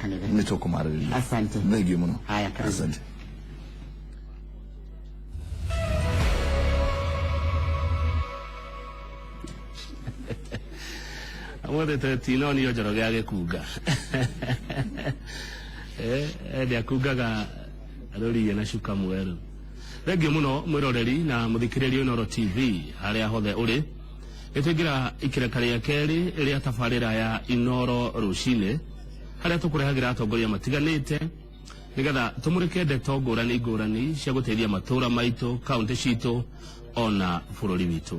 Kanitha. Nĩ tũkũmarĩrĩria. Asante. Thengiũ mũno. Haya, karibu. Asante. Ũmũthĩ tũtinonio Njoroge agĩkunga. Eh, ende akungaga rũriĩ na cuka mwerũ. Thengiũ mũno mwĩroreri na mũthikĩrĩria Inooro TV harĩa hothe ũrĩ. Nĩ twaingĩra ikereka rĩa kerĩ rĩa tabarĩra ya Inooro rũcinĩ harĩa tũkũrehagĩra atongoria matiganĩte nĩgetha tũmũrĩke ndeto ngũrani ngũrani cia gũteithia matũra maitũ, kaũntĩ citũ ona bũrũri witũ.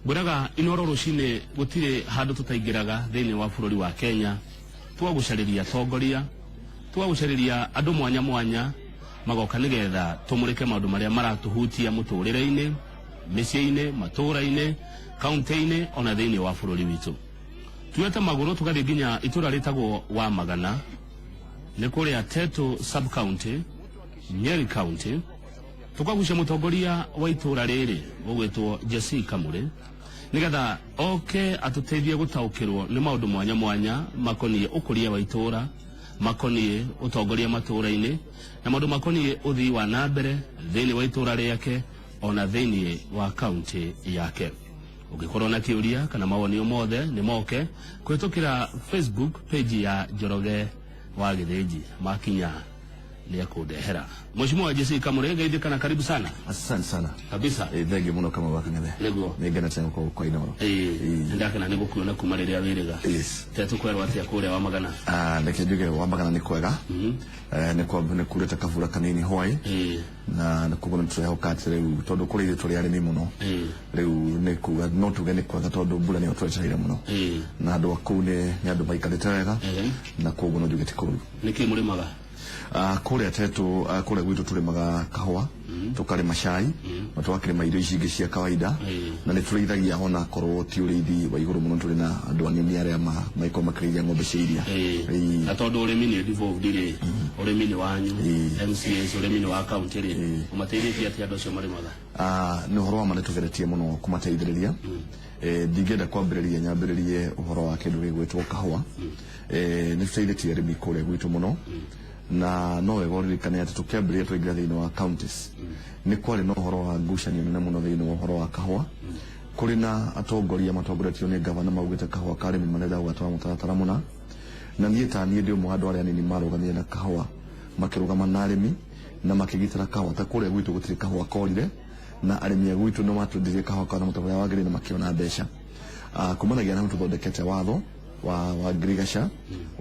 Ngwĩraga Inooro rũcinĩ gũtirĩ handũ tũtaingĩraga thĩinĩ wa bũrũri wa Kenya, tũgagũcarĩria atongoria, tũgagũcarĩria andũ mwanya mwanya magoka nĩgetha tũmũrĩke maũndũ marĩa maratũhutia mũtũrĩre-inĩ, mĩciĩ-inĩ, matũra-inĩ, kaũntĩ-inĩ ona thĩinĩ wa bũrũri witũ. Tuoete magũrũ tũgathiĩ nginya itũra rĩtagwo Wamagana, nĩ kũrĩa Tetu sub county, Nyeri county, tũkagucia mũtongoria wa itũra rĩrĩ ũgwĩtwo Jesse Kamure nĩgetha oke atũteithie gũtaũkĩrwo nĩ maũndũ mwanya mwanya makoniĩ ũkũria wa itũra, makoniĩ ũtongoria matũra-inĩ na maũndũ makoniĩ ũthii wa na mbere thĩinĩ wa itũra rĩake ona thĩinĩ wa kaunti yake. Ũngĩkorwo na kĩũria kana mawoni o mothe nĩ moke kũhĩtũkĩra Facebook page ya Njoroge wa Gĩthĩnji, makinya nĩ ekũndehera. Mheshimiwa Jesse Kamure, geithĩka na karibu sana. Asante sana. Kabisa. Eh, thengiũ mũno Kamau wa Kang'ethe. Nĩguo. Nĩ ngenete gũkorwo kwa Inooro. Ĩĩ, nĩndakena nĩ gũkuona kuma rĩrĩa wĩrĩga. Yes. Tetũkwerwo atĩa kũrĩa Wamagana? Ah, reke njuge Wamagana nĩ kwega. Eh, nĩ kwa nĩ kurĩte kabura kanini hwaĩ. Ĩĩ. Na nĩ koguo nĩ tũrehoka atĩ rĩu tondũ kũrĩ ithuĩ tũrĩ arĩmi mũno. Ĩĩ. Rĩu nĩ kuga no tuge nĩ kwega tondũ mbura nĩyo twetereire mũno. Ĩĩ. Na andũ a kũu nĩ andũ maikarĩte wega. Ehe. Na koguo no njuge ti kũru. Nĩkĩ mũrĩmaga? Kũrĩa Tetu, kũrĩa gwitũ tũrĩmaga kahũa, tũkarĩma cai, na tũgakĩrĩma irio ici ingĩ cia kawaida, na nĩ tũrĩithagia ona korwo ti ũrĩithi wa igũrũ mũno, tũrĩ na andũ anini arĩa magĩkoragwo makĩrĩithia ng'ombe cia iria. Ĩĩ. Na tondũ ũrĩmi nĩ devolved rĩ, ũrĩmi nĩ wanyu, MCAs, ũrĩmi nĩ wa county rĩ, ũmateithĩtie atĩa andũ acio marĩmaga? Nĩ ũhoro wa ma nĩ tũgeretie mũno kũmateithĩrĩria. Ndingĩenda kwambĩrĩria nyambĩrĩrie ũhoro wa kĩndũ gĩgwĩtwo kahũa. Nĩ tũteithĩtie arĩmi kũrĩa gwitũ mũno, na no wega ũririkane atĩ tũkĩambĩrĩria twaingĩra thĩinĩ wa counties nĩ kwarĩ na ũhoro wa ngucanio nene mũno thĩinĩ wa ũhoro wa kahũa. Kũrĩ na atongoria matongoretio nĩ gavana maugĩte kahũa ka arĩmi marenda gũgatwara mũtaratara mũna, na niĩ ta niĩ ndĩ ũmwe wa andũ arĩa anini marũgamire na kahũa, makĩrũgama na arĩmi na makĩgitĩra kahũa. Ta kũrĩa gwitũ gũtirĩ kahũa korire, na arĩmi a gwitũ nĩ matwendirie kahũa kao na mũtaratara ũrĩa wagĩrĩire na makĩona mbeca. Kumanagia na hau tũthondekete watho wa ngirigaca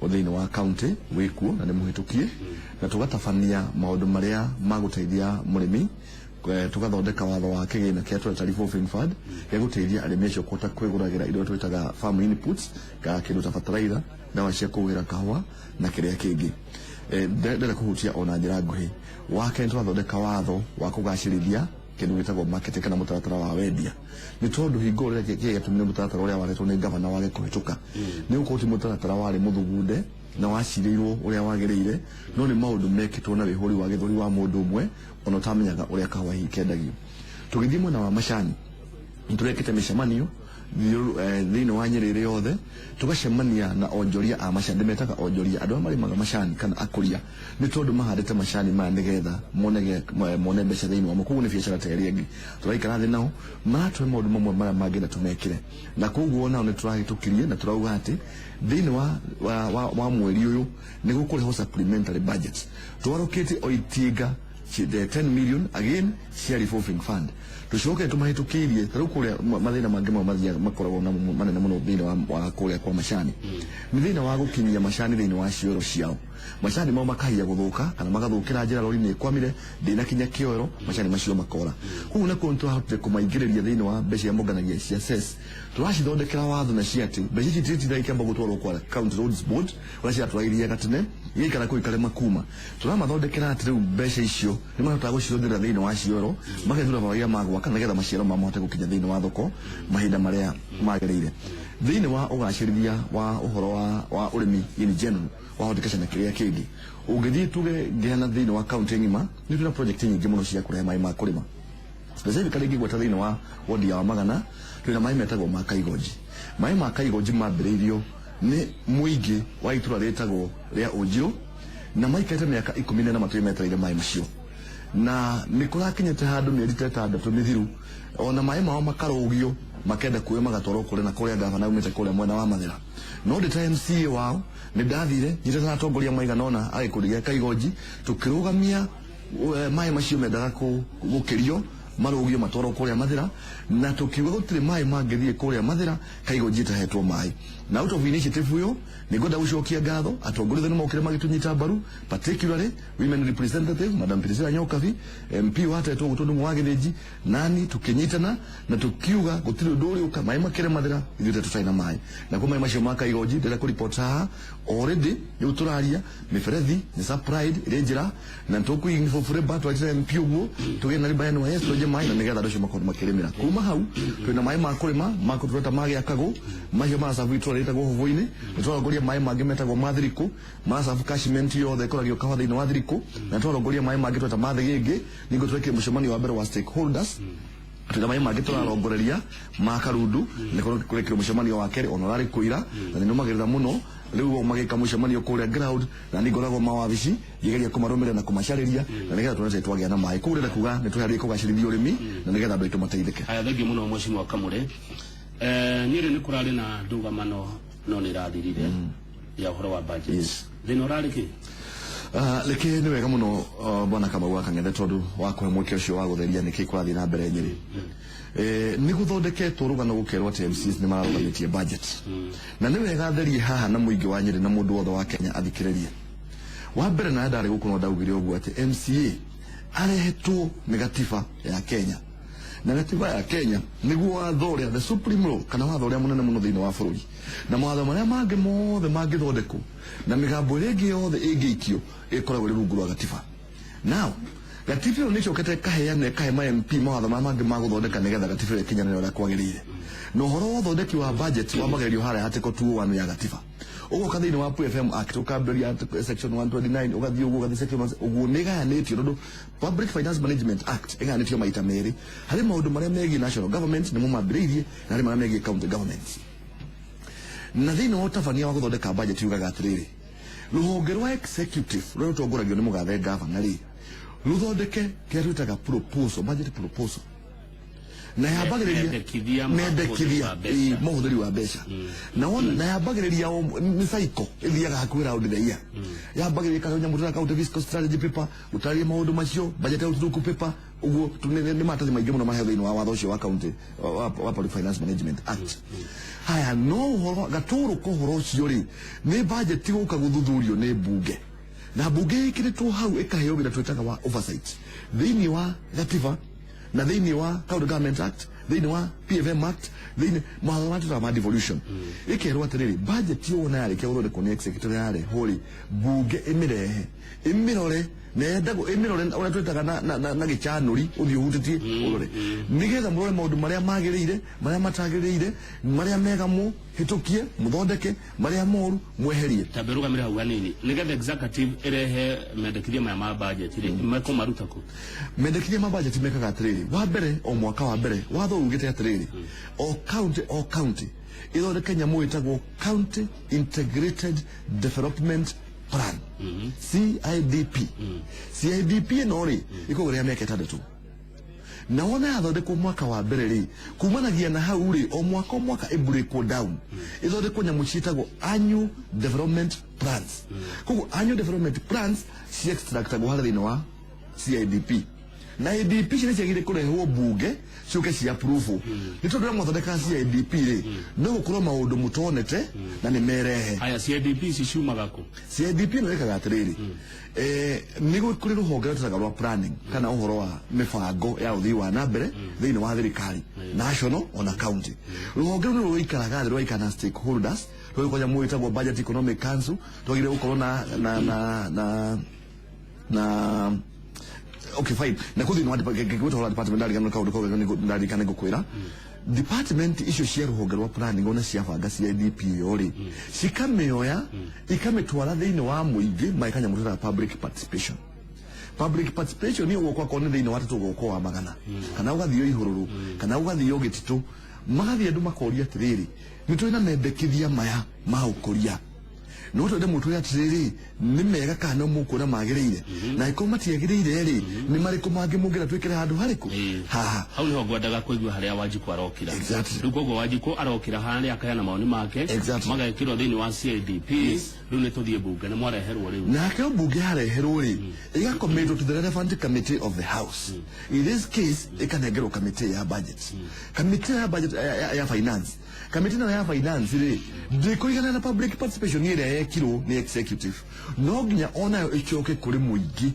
thĩinĩ wa county wĩkuo na nĩ mũhĩtũkie, na tũgatabania maũndũ marĩa ma gũteithia mũrĩmi. Tũgathondeka watho wa kĩgĩna kĩrĩa tũreta revolving fund gĩa gũteithia arĩmi acio kũhota kwĩgũragĩra indo twĩtaga farm inputs, ka kĩndũ ta fertilizer, ndawa cia kũhuhĩra kahũa na kĩrĩa kĩngĩ. Ndĩrenda kũhutia ona njĩra nguhĩ. Wa kerĩ, tũrathondeka watho wa kũgacĩrithia kĩndũ gĩtagwo marketing kana mũtaratara wa wendia, nĩ tondũ hingo ĩrĩa kĩrĩa gĩatũmire mũtaratara ũrĩa waretwo nĩ gavana wage kũhĩtũka nĩ gũkorwo ti mũtaratara warĩ mũthugunde na wacirĩirwo ũrĩa wagĩrĩire, no nĩ maũndũ mekĩtwo na wĩhũri wa gĩthũri wa mũndũ ũmwe ona ũtamenyaga ũrĩa kahũa hihi kendagio. Tũgĩthiĩ mwena wa macani, nĩ tũrekĩte mĩcemanio thĩinĩ wa Nyĩrĩ ĩrĩ yothe, tũgacemania na onjoria a macani. Ndĩmetaga onjoria, andũ arĩa marĩmaga macani kana akũria, nĩ tondũ mahandĩte macani maya nĩgetha mone mbeca thĩinĩ wamo, koguo nĩ biacara ta ĩrĩa ĩngĩ. Tũraikara thĩ nao, maratũhe maũndũ mamwe marĩa mangĩenda tũmekĩre, na koguo nao nĩ tũrahĩtũkirie na tũrauga atĩ thĩinĩ wa mweri ũyũ nĩ gũkũrehwo supplementary budget twarũkĩtie o itinga 10 million again cia revolving fund, tũcoke tũmahĩtũkĩirie. Ta rĩu kũrĩa mathĩna mangĩ mamwe mathiaga makoragwo na manene mũno thĩinĩ wa kũrĩa kwa macani nĩ thĩna wa gũkinyia macani thĩinĩ wa cioero ciao. Macani mao makahia gũthũka kana magathũkĩra njĩra, rori nĩ ĩkwamire ndĩnakinya kĩoero, macani macio makora. Koguo nakuo nĩ tũrahotire kũmaingĩrĩria thĩinĩ wa mbeca iria monganagia cia cess, tũracithondekera watho na cia atĩ mbeca ici ititinda ikĩamba gũtwarwo kwa County Roads Board ũrĩa ciratwara iriaga tene igaikara kũu ikarema kuma. Tũramathondekera atĩ rĩu mbeca icio nĩ mahotaga gũcihũthĩra thĩinĩ wa cioero, magethura barabara iria magwaka nĩgetha maciaro mao mahote gũkinya thĩinĩ wa thoko mahinda marĩa magĩrĩire. Thĩinĩ wa ũgacĩrithia wa ũhoro wa ũrĩmi in general wa horticulture na kĩrĩa kĩngĩ, ũngĩthiĩ tuge ngĩhana thĩinĩ wa county ng'ima, nĩ twĩna project nyingĩ mũno cia kũrehe maĩ ma kũrĩma. Specifically ngĩgweta thĩinĩ wa wodi ya Wamagana, twĩna maĩ metagwo ma Kaigonji. Maĩ ma Kaigonji mambĩrĩirio Nĩ mũingĩ wa itũra rĩtagwo rĩa Ũnjirũ, na maikarĩte mĩaka 14 matũire metereire maĩ macio, na nĩ kũrakinyĩte handũ mĩeri ta 6 mĩthiru ona maĩ mao makarũgio, makenda kuoya magatwarwo kũrĩa na kũrĩa gavana aumĩte kũrĩa mwena wa Mathĩra. No ndĩ ta MCA wao nĩ ndathire nyitĩte na atongoria maigana ũna a gĩkundi gĩa Kaigonji, tũkĩrũgamia maĩ macio mendaga gũkĩrio marũgio matwarwo kũrĩa Mathĩra, na tũkiuga gũtirĩ maĩ mangĩthiĩ kũrĩa Mathĩra Kaigonji ĩtahetwo maĩ. Na out of initiative ĩyo nĩ ngwenda gũcokia ngatho atongoria othe nĩmokire magĩtũnyita mbaru, particularly women representative Madam Priscilla Nyokabi, MP watetwo gũtũ wa Gĩthĩnji, nani tũkĩnyitana na tũkiuga gũtirĩ ũndũ ũrĩũka maĩ makĩre Mathĩra ithuĩ tũtarĩ na maĩ. Na kwa maĩ macio ma Kaigonji ndĩrenda kũripota haha already rĩu tũraria mĩberethi nĩ supplied ĩrĩ njĩra, na tũkũinfo twaitire MP ũguo tũgĩe na riba ya NYS twenje maĩ, na nĩgetha andũ acio makorwo makĩrĩmĩra. Kuma hau twĩna maĩ ma kũrĩma ma tũreta ma gĩakagũ macio maracabu itũra rĩtagwo Hũbũinĩ. Nĩ twarongoria maĩ mangĩ metagwo ma Thirikũ, maracabu catchment yothe ĩkoragio kahũa thĩinĩ wa Thirikũ, na twarongoria maĩ mangĩ tweta ma Thĩgĩngĩ nĩguo twekire mũcemanio wa mbere wa stakeholders. Twĩna maĩ mangĩ tũrarongoreria ma Karundu, nĩ kũrekirwo mũcemanio wa kerĩ ona ũrarĩ kũira, na nĩ nũmagĩrĩra mũno rĩu o magĩka mũcemanio kũrĩa ground, na nĩ ngoragwo mawabici ngĩgeria kũmarũmĩrĩra na kũmacarĩria, na nĩgetha tuone atĩ twagĩa na maĩ. Kũu ndĩrenda kuga nĩ twĩharĩrie kũgacĩrithia ũrĩmi na nĩgetha andũ aitũ mateithĩke. Haya, thengiũ mũno mheshimiwa Kamure. Nyĩrĩ nĩ kũrarĩ na ndũgamano no nĩ ĩrathirire ya ũhoro wa budget. Thĩna ũrarĩ kĩ? Reke nĩ wega mũno, bwana Kamau wa Kang'ethe, tondũ wa kũhe mweke ũcio wa gũtheria nĩkĩ kũrathiĩ na mbere Nyĩrĩ. Nĩ gũthondeketwo rũgano gũkerwo atĩ MCAs nĩ mararũgamĩtie budget, na nĩ wega therie haha na mũingĩ wa Nyĩrĩ na mũndũ wothe wa Kenya athikĩrĩrie. Wa mbere, na ndarĩ gũkũ no ndaugire ũguo atĩ MCA arehetwo nĩ gatiba ya Kenya, na gatiba ya Kenya nĩguo watho ũrĩa the supreme law kana watho ũrĩa mũnene mũno thĩinĩ wa bũrũri, na mawatho marĩa mangĩ mothe mangĩthondekwo na mĩgambo ĩrĩa ĩngĩ yothe ĩngĩikio ĩkoragwo ĩrĩ rungu rwa gatiba. Now gatiba ĩyo nĩ ĩcokete ĩkaheana ĩkahe ma MP mawatho marĩa mangĩ ma gũthondeka nĩgetha gatiba ĩyo ĩkinyanĩre ũrĩa kwagĩrĩire. Na ũhoro wa ũthondeki wa budget wambagĩrĩrio harĩa article 201 ya gatiba, ũgoka thĩinĩ wa PFM Act ũkambĩrĩria section 129, ũgathiĩ ũguo ũgathiĩ section 1 ũguo. Nĩ ĩgayanĩtio tondũ Public Finance Management Act ĩgayanĩtio maita merĩ: harĩ maũndũ marĩa megiĩ national government nĩmo mambĩrĩirie, na harĩ marĩa megiĩ county governments. Na thĩinĩ wa ũtabania wa gũthondeka budget yugaga atĩrĩrĩ, rũhonge rwa executive rũrĩa rũtongoragio nĩ mũgathe gavana rĩ, rũthondeke kĩrĩa twĩtaga proposal, budget proposal, na yambagĩrĩria mendekithia ma mendekithia ũhũthĩri wa mbeca. Ĩ, ma ũhũthĩri wa mbeca, na wona na yambagĩrĩria nĩ cycle ĩthiaga hakuhĩ round the year. Yambagĩrĩria kana nyamũ tũreka county fiscal strategy paper gũtarĩria maũndũ macio, budget outlook paper ũguo. Nĩ maratathi maingĩ mũno maheo thĩinĩ wa watho ũcio wa county wa Public Finance Management Act. Haya, no ũhoro gatũrũ ka ũhoro ũcio rĩ, nĩ budget gũka gũthuthurio nĩ mbunge, na mbunge ĩkĩrĩtwo hau ĩkaheo wĩra twĩtaga wa oversight thĩinĩ wa gatiba na thĩinĩ wa County Government Act, thĩinĩ wa PFM Act, thĩinĩ mawatho marĩa twĩtaga ma devolution. Ĩkerwo atĩrĩrĩ, budget yona yarĩkia gũthondekwo nĩ executive yarehwo rĩ, mbunge ĩmĩrehe ĩmĩrore, na yendagwo ĩmĩrore ũrĩa twĩtaga na gĩcanũri ũthiĩ ũhutĩtie ũrore, nĩgetha mũrore maũndũ marĩa magĩrĩire, marĩa matagĩrĩire, marĩa mega mũhĩtũkie mũthondeke, marĩa moru mweherie. Tambe rũgamĩre hau hanini. Nĩgetha executive ĩrehe mendekithia maya ma budget rĩ, mekũmaruta kũ? Mendekithia ma budget mekaga atĩrĩrĩ, wa mbere, o mwaka wa mbere watho ugĩte atĩrĩrĩ, o county, o county ĩthondeke nyamũ ĩtagwo County Integrated Development Plan, CIDP. CIDP ĩno rĩ, ĩkoragwo ya mĩaka 6, na wona yathondekwo mwaka wa mbere rĩ, kumanagia na hau rĩ, o mwaka o mwaka ĩbreakwo down ĩthondekwo nyamũ ciĩtagwo annual development plans. Koguo annual development plans ciextractagwo harĩa thĩinĩ wa CIDP, na ADP ici nĩ ciagĩrĩire kũrehwo mbunge ciũke cia approve, nĩ tondũ rĩrĩa mwathondeka CIDP rĩ, no gũkorwo maũndũ mũtonete na nĩ merehe. Haya, CIDP ici ciumaga kũ? CIDP ĩno ĩkaga atĩrĩrĩ, nĩ kũrĩ rũhonge rwĩtaga rwa planning kana ũhoro wa mĩbango ya ũthii wa na mbere thĩinĩ wa thirikari national ona county. Rũhonge rũu nĩ rũikaraga thĩ rũgaikara na stakeholders, rũgĩkorwo nyamũ ĩtagwo Budget Economic Council, twagĩrĩire gũkorwo na okay, fine, na kũu thĩinĩ wa gĩgwĩtwo department ndarigana kaũndũ kau ndarikana ngũkwĩra department icio cia rũhonge rwa planning ona ciabanga CIDP ĩyo rĩ, cikamĩoya ikamĩtwara thĩinĩ wa mũingĩ, magĩka nyamũ twĩtaga public participation. Public participation nĩ ũguo kwakorwo nĩ thĩinĩ wa tũtũ gũkũ wa magana, kana ũgathio ihũrũrũ, kana ũgathio gĩtitũ. Magathiĩ andũ makoria atĩrĩrĩ, nĩ tũrĩ na mendekithia maya ma ũkũria, no twende mũtwĩre atĩrĩrĩ, nĩ mega kana nĩ mũkuona magĩrĩire, na angĩkorwo matiagĩrĩire rĩ, nĩ marĩkũ mangĩ mũngĩenda twĩkĩre handũ harĩkũ haha. Hau niho ngwendaga kũigua harĩa Wanjikũ arokira. Rĩu koguo Wanjikũ arokira harĩa akaheana mawoni make, magekĩrwo thĩinĩ wa CIDP. Rĩu nĩ tũthiĩ mbunge, nĩ mwareherwo rĩu. Nake mbunge yareherwo rĩ, ĩgakomitwo to the relevant committee of the house. In this case ĩkanengerwo committee ya budget, committee ya budget ya finance. Committee nayo ya finance rĩ, ndĩkũigana na public participation ĩrĩa yekirwo nĩ executive. No nginya onayo ĩcoke kũrĩ mũingĩ,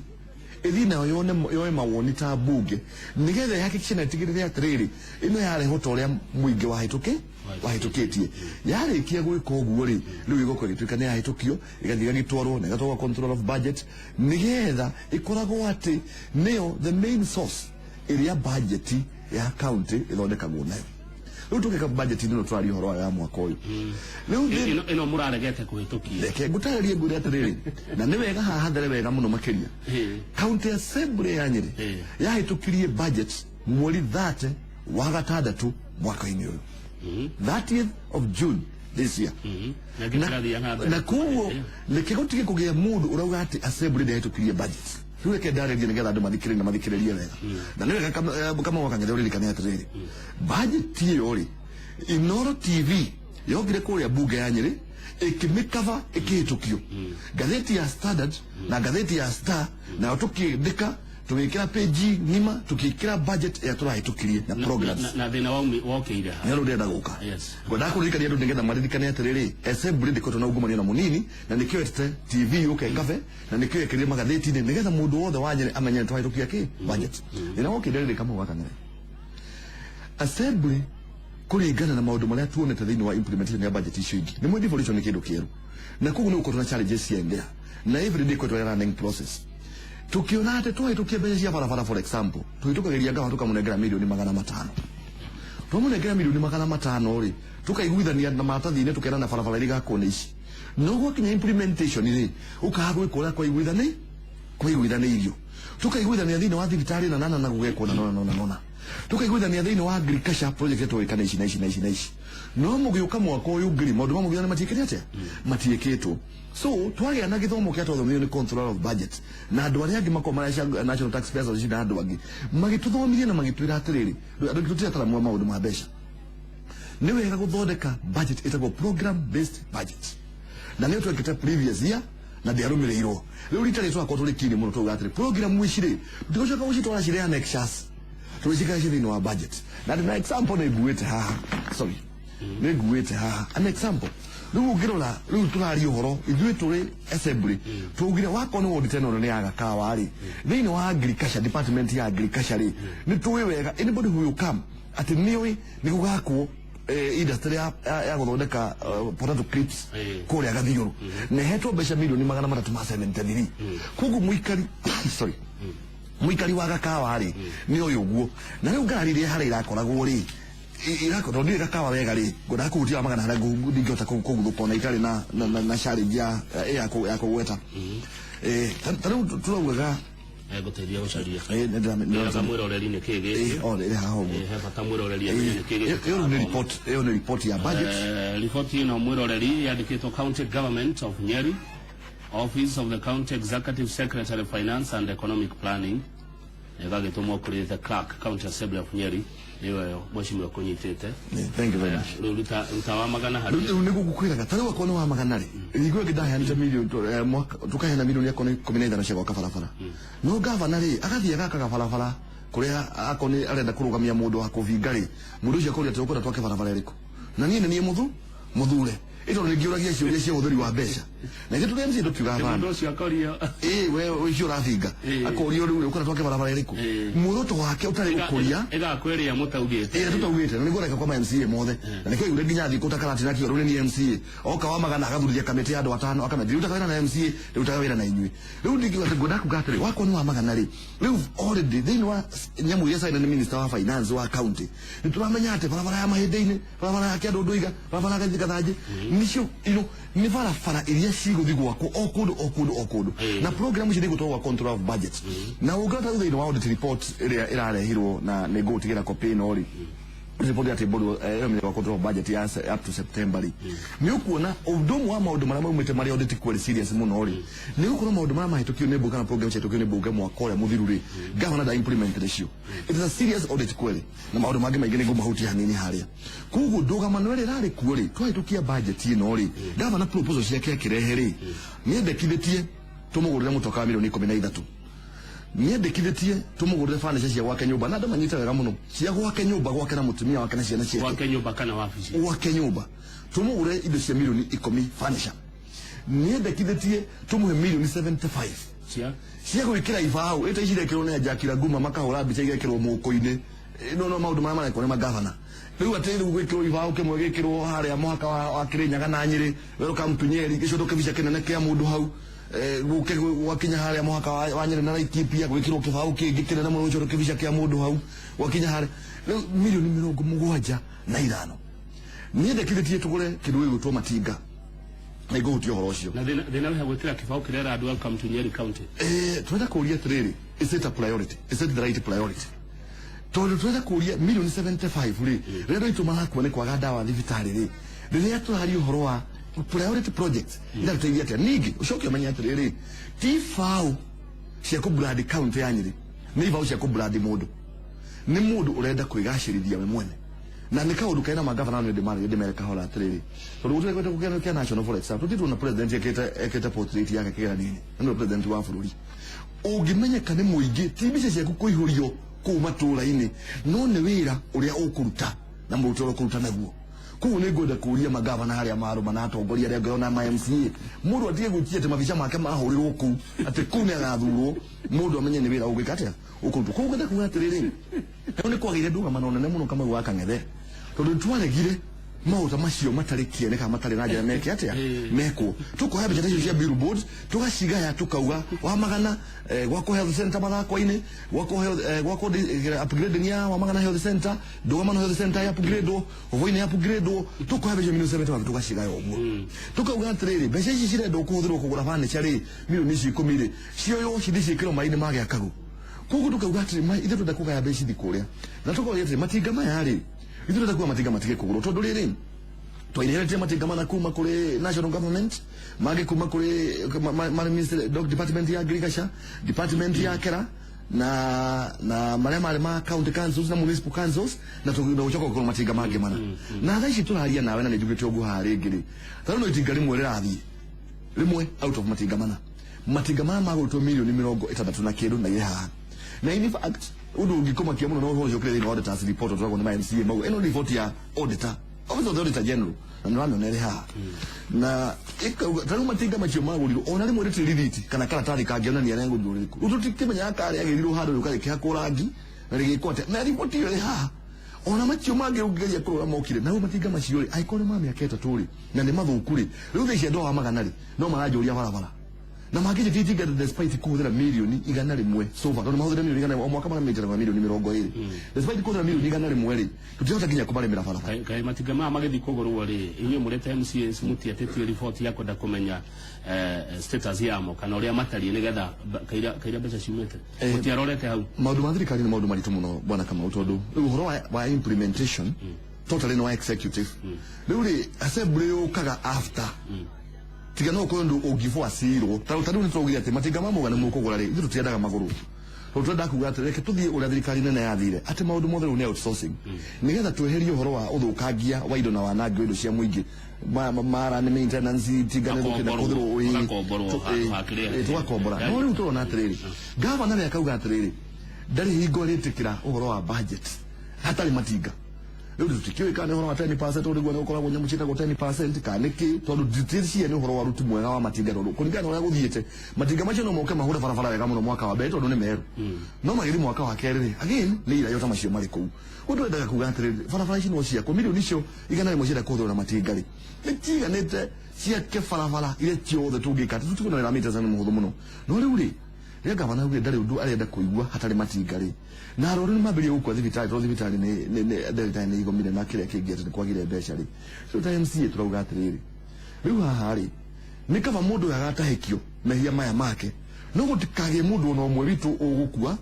ĩthiĩ nayo yone yoe mawoni ta mbunge, nĩgetha ihakikishe na ĩtigĩrĩre atĩrĩrĩ, ĩno yarehwo ta ũrĩa mũingĩ wahĩtũkĩtie. Yarĩkia gwĩka ũguo rĩ, rĩu ĩgokorwo ĩgĩtuĩka nĩ yahĩtũkio, ĩgathiĩ ĩgagĩtwarwo na ĩgatwarwo control of budget, nĩgetha ĩkoragwo atĩ nĩyo the main source ĩrĩa budget ya county ĩthondekagwo nayo. Rĩu tũgĩka budget ĩno tũraria ũhoro wayo ya mwaka ũyũ rĩu. Ĩno mũraregete kũhĩtũkia. Reke ngũtarĩrie, ngwĩre atĩrĩrĩ, na nĩ wega haha hathere wega mũno makĩria. County assembly ya Nyĩrĩ yahĩtũkirie budget mweri 30 wa gatandatũ mwaka-inĩ ũyũ, 30th of June this year. Na gĩkĩrathiĩ na mbere. Na koguo reke gũtige kũgĩa mũndũ ũrauga atĩ assembly ndĩahĩtũkirie budget. Rĩu reke ndarĩrie nĩgetha andũ mathikĩrĩrie na mathikĩrĩrie wega. Na nĩ wega kama wakang'ethe ũririkane atĩrĩrĩ, budget ĩyo rĩ, Inoro TV yokire kũrĩa mbunge ya Nyĩrĩ ĩkĩmĩkaba, ĩkĩhĩtũkio. Ngathĩti ya Standard na ngathĩti ya Star nayo tũkĩandĩka, tũgĩkĩra page ng'ima, tũgĩkĩra budget ĩrĩa tũrahĩtũkirie na programs. Na thĩna wokĩire ha? Nĩ rĩu ndĩrenda gũka. Ngwendaga kũririkania andũ nĩgetha maririkane atĩrĩrĩ, assembly ndĩkoretwo na ungumania na mũnini, na nĩkĩo yetete TV yũke ngabe, na nĩkĩo yekĩrire magathĩti-inĩ, nĩgetha mũndũ wothe wa Nyĩrĩ amenye nĩ twahĩtũkia kĩ budget. Thĩna wokĩire rĩrĩ, Kamau wa Kang'ethe, assembly kũringana na maũndũ marĩa tuonete thĩinĩ wa implementation ya budget icio ingĩ, nĩ mwe devolution nĩ kĩndũ kĩerũ, na koguo nĩ gũkoretwo na challenges ciendea, na every day ĩkoretwo running process. Tukiona atĩ twahĩtũkia mbeca cia barabara, for example, tũhĩtũkagĩria ngava tũkamũnengera 500,000,000. Twamũnengera 500,000,000 rĩ, tũkaiguithania na maratathi-inĩ, tũkerana barabara iria igakwo nĩ ici, no gwakinya implementation rĩ, ũkaga gwĩka ũrĩa kwaiguithanĩirio. Tũkaiguithania thĩinĩ wa thibitarĩ na nana na gũgekwo na nona nona nona, tũkaiguithania thĩinĩ wa agriculture project twĩka na ici na ici na ici na ici, no mũgĩũka mwaka ũyũ ũngĩ rĩ, maũndũ ma mũgĩthana matiĩkĩte atĩa? Matiĩkĩtwo. So twagĩa na gĩthomo kĩa twathomithio nĩ controller of budget na andũ arĩa angĩ makorwo marĩa National Taxpayers Association na andũ angĩ magĩtũthomithia na magĩtwĩra atĩrĩrĩ, andũ aingĩ tũtirĩ ataramu a maũndũ ma mbeca, nĩ wega gũthondeka budget ĩtagwo program based budget, na nĩyo twekĩte previous year na ndĩarũmĩrĩirwo. Rĩu rita rĩrĩ twakorwo tũrĩ kini mũno, twauga atĩrĩ program ici rĩ, tũtigũcoka gũcitwara cirĩ annexures, tũgĩcikara ci thĩinĩ wa budget. Na ndĩ na example nĩ nguĩte haha, sorry, nĩ nguĩte haha an example. Rĩu ũngĩrora, rĩu tũraria ũhoro ithuĩ tũrĩ assembly, twaugire wakorwo nĩ ward teno nĩ ya Gakawa rĩ, thĩinĩ wa agriculture department ya agriculture rĩ, nĩ tũĩ wega anybody who will come atĩ nĩũĩ nĩ gũgakwo industry ya gũthondeka potato crisps kũrĩa Gathiũrũ, na ĩhetwo mbeca 373,000,000. Koguo mũikari, sorry, mũikari wa Gakawa rĩ, nĩ ũyũ ũguo. Na rĩu ngari iria harĩa irakoragwo rĩ, irakorwo ndiũĩ Gakawa wega rĩ, ngwendaga kũhutia wa magana harĩa ndingĩhota kũguthũka ona itarĩ na challenge ya kũgweta. Ta rĩu tũraugaga Egũteithia gũcaria. Nĩ Wĩraga mwĩroreri nĩ kĩĩ gĩkĩ. O ĩrĩ haha ũguo. He bata mwĩroreri amenye nĩ kĩĩ gĩkĩ. Ĩyo nĩ report, ĩyo nĩ report ya budget. Riboti ĩno, mwĩroreri, yandĩkĩtwo County Government of Nyeri, Office of the County Executive Secretary, Finance and Economic Planning, na ĩgagĩtũmwo kũrĩ the Clerk, County Assembly of Nyeri. Nĩyo ĩyo, mheshimiwa, kũnyitĩte. Thank you very much. Rĩu ruta wa magana harĩ Rĩu nĩguo ngũkwĩraga, ta rĩu akorwo nĩ wa magana rĩ, hingo ĩngĩ ndaheanĩte milioni mwaka tũkaheana milioni akorwo nĩ 15 cia gwaka barabara, no gavana rĩ, agathiĩ agakaga barabara kũrĩa akorwo nĩ arenda kũrũgamia mũndũ wa kũbinga rĩ, mũndũ ũcio akoria atĩ ũkwenda twake barabara ĩrĩkũ, na niĩ nĩ niĩ mũthure ĩtondũ nĩngĩũragia ciũria cia ũhũthĩri wa mbeca, na ithuĩ tũrĩ MC tũkiuga bana. Mũndũ ũcio akorio. Ĩ we ũcio ũrabinga akorio rĩu ũkwenda twake barabara ĩrĩkũ, muoroto wake ũtarĩ gũkũria. Ĩgakwĩrĩa mũtaugĩte. Ĩrĩa tũtaugĩte, na nĩguo reka kwa ma MCA mothe, na nĩkĩo igure nginya thiĩ kũta karati na kĩoro nĩ MCA oka wa magana agathurithia kamĩtĩ ya andũ atano, akamenya ndirutaga wĩra na MCA, ndirutaga wĩra na inyuĩ. Rĩu ndingiuga atĩ ngwenda kuga atĩrĩ, wakwa nĩ wa magana rĩ, rĩu already thĩinĩ wa nyamũ iria caina nĩ minister wa finance wa county, nĩ tũramenya atĩ barabara ya mahĩndĩ-inĩ, barabara ya Kĩandũ Ndũiga, barabara ya Gathii Gathanjĩ, nĩcio nĩ barabara iria cigũthiĩ gwakwo o kũndũ o kũndũ o kũndũ, na program ici nĩ igũtwarwo gwa control of budget. Na ũngĩrora ta thĩinĩ wa audit report ĩrĩa ĩrarehirwo, na nĩ ngũgũtigĩra copy ĩno rĩ. Report ya board ĩyo mĩaka control budget ya up to September rĩ, nĩ ũkuona ũndũ ũmwe wa maũndũ marĩa maumĩte marĩa audit kweli serious mũno rĩ, nĩ gũkorwo maũndũ marĩa mahĩtũkio nĩ mbunge kana program ciahĩtũkio nĩ mbunge mwaka ũrĩa mũthiru rĩ, governor nda implement icio. It is a serious audit kweli, na maũndũ mangĩ maingĩ nĩ ngũmahutia hanini harĩa. Koguo ndũgamano ĩrĩa ĩrarĩ kuo rĩ, twahĩtũkia budget ĩno rĩ, governor proposal ciake akĩrehe rĩ, nĩendekithĩtie tũmũgũrĩre mũtoka wa mirioni 13, niendekithĩtie tũmũgũrĩre furniture cia gwake nyũmba, na andũ manyite wega mũno, cia gwake nyũmba, gwake na mũtumia wake na ciana ciake. Gwake nyũmba kana wabici? Gwake nyũmba, tũmũgũrĩre indo cia mirioni 10 furniture. Niendekithĩtie tũmũhe mirioni 75 cia cia gwĩkĩra ibaũ ĩta ici irekĩrwo nĩ Jack Ranguma, makahũra mbica igekĩrwo mũhuko-inĩ. No no maũndũ marĩa marekwo nĩ magavana rĩu, atĩ rĩu gwĩkĩrwo ibaũ kĩmwe gĩkĩrwo harĩa mũhaka wa Kĩrĩnyaga na Nyĩrĩ, welcome to Nyeri, gĩcondo kĩbica kĩnene kĩa mũndũ hau. Gũke gwakinya harĩa mũhaka wa Nyĩrĩ na Laikipia, gwĩkĩrwo kĩbaũ kĩngĩ kĩnene mũno, gĩcondo kĩbica kĩa mũndũ hau. Gwakinya harĩa rĩu mirioni 75, niendekithĩtie tũgũre kĩndũ gĩgwĩtwo matinga, na ingũhutia ũhoro ũcio. Na thĩna wĩha gwĩkĩra kĩbaũ kĩrera andũ "Welcome to Nyeri County"? Turenda kũria atĩrĩrĩ, is it a priority? Is it the right priority? Tondũ turenda kũria, mirioni 75 rĩ, rĩrĩa andũ aitũ marakua nĩ kwaga ndawa thibitarĩ rĩ, rĩrĩa tũraria ũhoro wa priority projects, iratũteithia atĩa? Ningĩ ũcoke ũmenye atĩrĩrĩ, ti ibaũ cia kũbrand county ya Nyĩrĩ, nĩ ibaũ cia kũbrand mũndũ, nĩ mũndũ ũrenda kwĩgacĩrithia we mwene, na nĩ kaũndũ kena magavana nĩ ndĩmaragia ndĩmere kahora atĩrĩrĩ, tondũ gũtirĩ kwenda kũgĩa kĩa national, for example, tũtirĩ tuona president ekĩte portrait yake kĩgeranio-inĩ, na nĩwe president wa bũrũri. Ũngĩmenyeka nĩ mũingĩ, ti mbica ciaku kũihũrio kũu matũũra-inĩ, no nĩ wĩra ũrĩa ũkũruta na mũrutĩre ũrĩa ũkũruta naguo. Koguo nĩ ngwenda kũria magavana harĩa marũma na atongoria arĩa angĩ ona ma MCA, mũndũ atige gwĩtia atĩ mabica make mahũrĩrwo kũu, atĩ kũu nĩ agathurwo. Mũndũ amenye nĩ wĩra ũgwĩka atĩa ũkũrutwo. Koguo ngwenda kuga atĩrĩrĩ, rĩu nĩ kwagĩire ndũgamano nene mũno Kamau wa Kang'ethe, tondũ twaregire maũndũ ta macio matarĩ kĩene kana matarĩ na njĩra meke atĩa mekwo. Tũkoya mbeca ta icio cia billboards, tũgacigaya, tukauga wa magana gwakwo health center mathako-inĩ, gwakwo gwakwo upgrading ya wa magana health center, ndũgamano health center ya upgrade, ũvoinĩ ya upgrade. Tũkoya mbeca milioni 70, tũgacigaya ũguo, tukauga atĩrĩrĩ, mbeca ici cirenda kũhũthĩrwo kũgũra furniture rĩ, milioni ici 10 rĩ, cioywo cithi ciĩkĩrwo maĩ-inĩ ma gĩakagu. Koguo tukauga atĩrĩ, ithuĩ twenda kũgaya mbeca ithi kũrĩa, na tukauga atĩrĩ, matinga maya rĩ, ithuĩ twenda kuga matinga matige kũgũrwo, tondũ rĩrĩ twainheritie matinga mana kuma kũrĩ national government, mangĩ kuma kũrĩ ministry, department ya agriculture, department ya kera, na marĩa marĩ ma county councils na municipal councils, na tũgĩcoka gũkorwo matinga mangĩ mana. Na thaa ici tũraria nawe, na nĩ njugĩte ũguo haha rĩngĩ rĩ, tarĩu no itinga rĩmwe rĩrathiĩ, rĩmwe out of matinga mana. Matinga maya magũrĩtwo mirioni 60 na kĩndũ, na irĩ haha. Na in fact, ũndũ ũngĩkũmakia mũno na ũhoro ũcio ũkĩrĩ thĩinĩ wa auditors report, tũragwo nĩ ma MCA mau, ĩno report ya auditor, Office of the Auditor General, na nĩũramĩona ĩrĩ haha, na ĩkauga tarĩu matinga macio magũrirwo ona rĩmwe rĩtirĩ rithiti kana karatathi kangĩonania rĩagũrirwo rĩrĩkũ. Rĩu tũtikĩmenyaga kana rĩagĩrirwo handũ rĩũka rĩkĩhakwo rangi na rĩgĩkwo atĩa, na riboti ĩyo ĩrĩ haha. Ona macio mangĩ ũngĩgeria kũrora mokire na rĩu matinga macio rĩ, angĩkorwo nĩ ma mĩaka 3 rĩ, na nĩ mathũku rĩ, rĩu thaa ici andũ a magana rĩ, no maranjũria barabara na mangĩnjĩtia itinga, despite kũhũthĩra mirioni 100 so far, tondũ mahũthĩra mirioni 100 o mwaka, maramĩtĩraga mirioni 20, despite kũhũthĩra mirioni 100 rĩ, tũtirahota nginya kũmarĩmĩra barabara. Kaĩ matinga maya magĩthiĩ kũgũrwo rĩ, inyuĩ mũrĩ ta MCAs mũtietĩtie riboti ya kwenda kũmenya status yamo kana ũrĩa matariĩ, nĩgetha kaira mbeca ciumĩte? Mũtiarorete hau? Maũndũ ma thirikari nĩ maũndũ maritũ mũno, bwana Kamau, tondũ rĩu ũhoro wa implementation totally nĩ wa executive. Rĩu rĩ, assembly yũkaga after, tiga no ũkorwo ũndũ ũngĩbuacirwo. Ta rĩu nĩ tũraugire atĩ matinga ma mũgana mũkũgũra rĩ, ithuĩ tũtiendaga magũrũ, tondũ tũrenda kuga atĩ reke tũthiĩ ũrĩa thirikari nene yathire, atĩ maũndũ mothe rĩu nĩ outsourcing, nĩgetha tweherie ũhoro wa ũthũkangia wa indo na wanangi wa indo cia mũingĩ. Mara nĩ maintenance, itinga nĩ thũkĩte kũhũthĩrwo, Magakomborwo handũ ha kĩrĩa. Tũgakombora. No rĩu tũrona atĩrĩrĩ, gavana rĩ akauga atĩrĩrĩ, ndarĩ hingo arĩtĩkĩra ũhoro wa budget hatarĩ matinga. Rĩu tũtikĩũĩ kana nĩ ũhoro wa 10%, tondũ nĩguo nĩgũkoragwo nyamũ ciĩtagwo 10% kana nĩkĩ, tondũ nditicia nĩ ũhoro wa ruti mwega wa matinga, tondũ kũringana na ũrĩa gũthiĩte, matinga macio no moke mahũre barabara wega mũno mwaka wa mbere, tondũ nĩ merũ, no magĩthiĩ mwaka wa kerĩ rĩ, again nĩ irayo ta macio marĩ kũu. Ũndũ twendaga kuga atĩrĩrĩ, barabara ici no ciakwo, mirioni icio 100 cienda kũhũthĩrwo na matinga rĩ, nĩ ciiganĩte ciake barabara iria ciothe tũngĩka, atĩ tũtikuona wĩra meters nĩ mũhũthũ mũno. No rĩu rĩ, rĩrĩa gavana augire ndarĩ ũndũ arenda kũigua hatarĩ matinga rĩ, na arwaru nĩ mambĩrĩria gũkua thibitarĩ, tondũ thibitarĩ nĩ ndagĩtarĩ nĩ igomire na kĩrĩa kĩngĩ, atĩ nĩ kwagire mbeca rĩ, rĩu ta MCA tũrauga atĩrĩrĩ, rĩu haha rĩ, nĩ kaba mũndũ ũyũ agatahĩkio mehia maya make, no gũtikagĩe mũndũ ona ũmwe witũ ũgũkua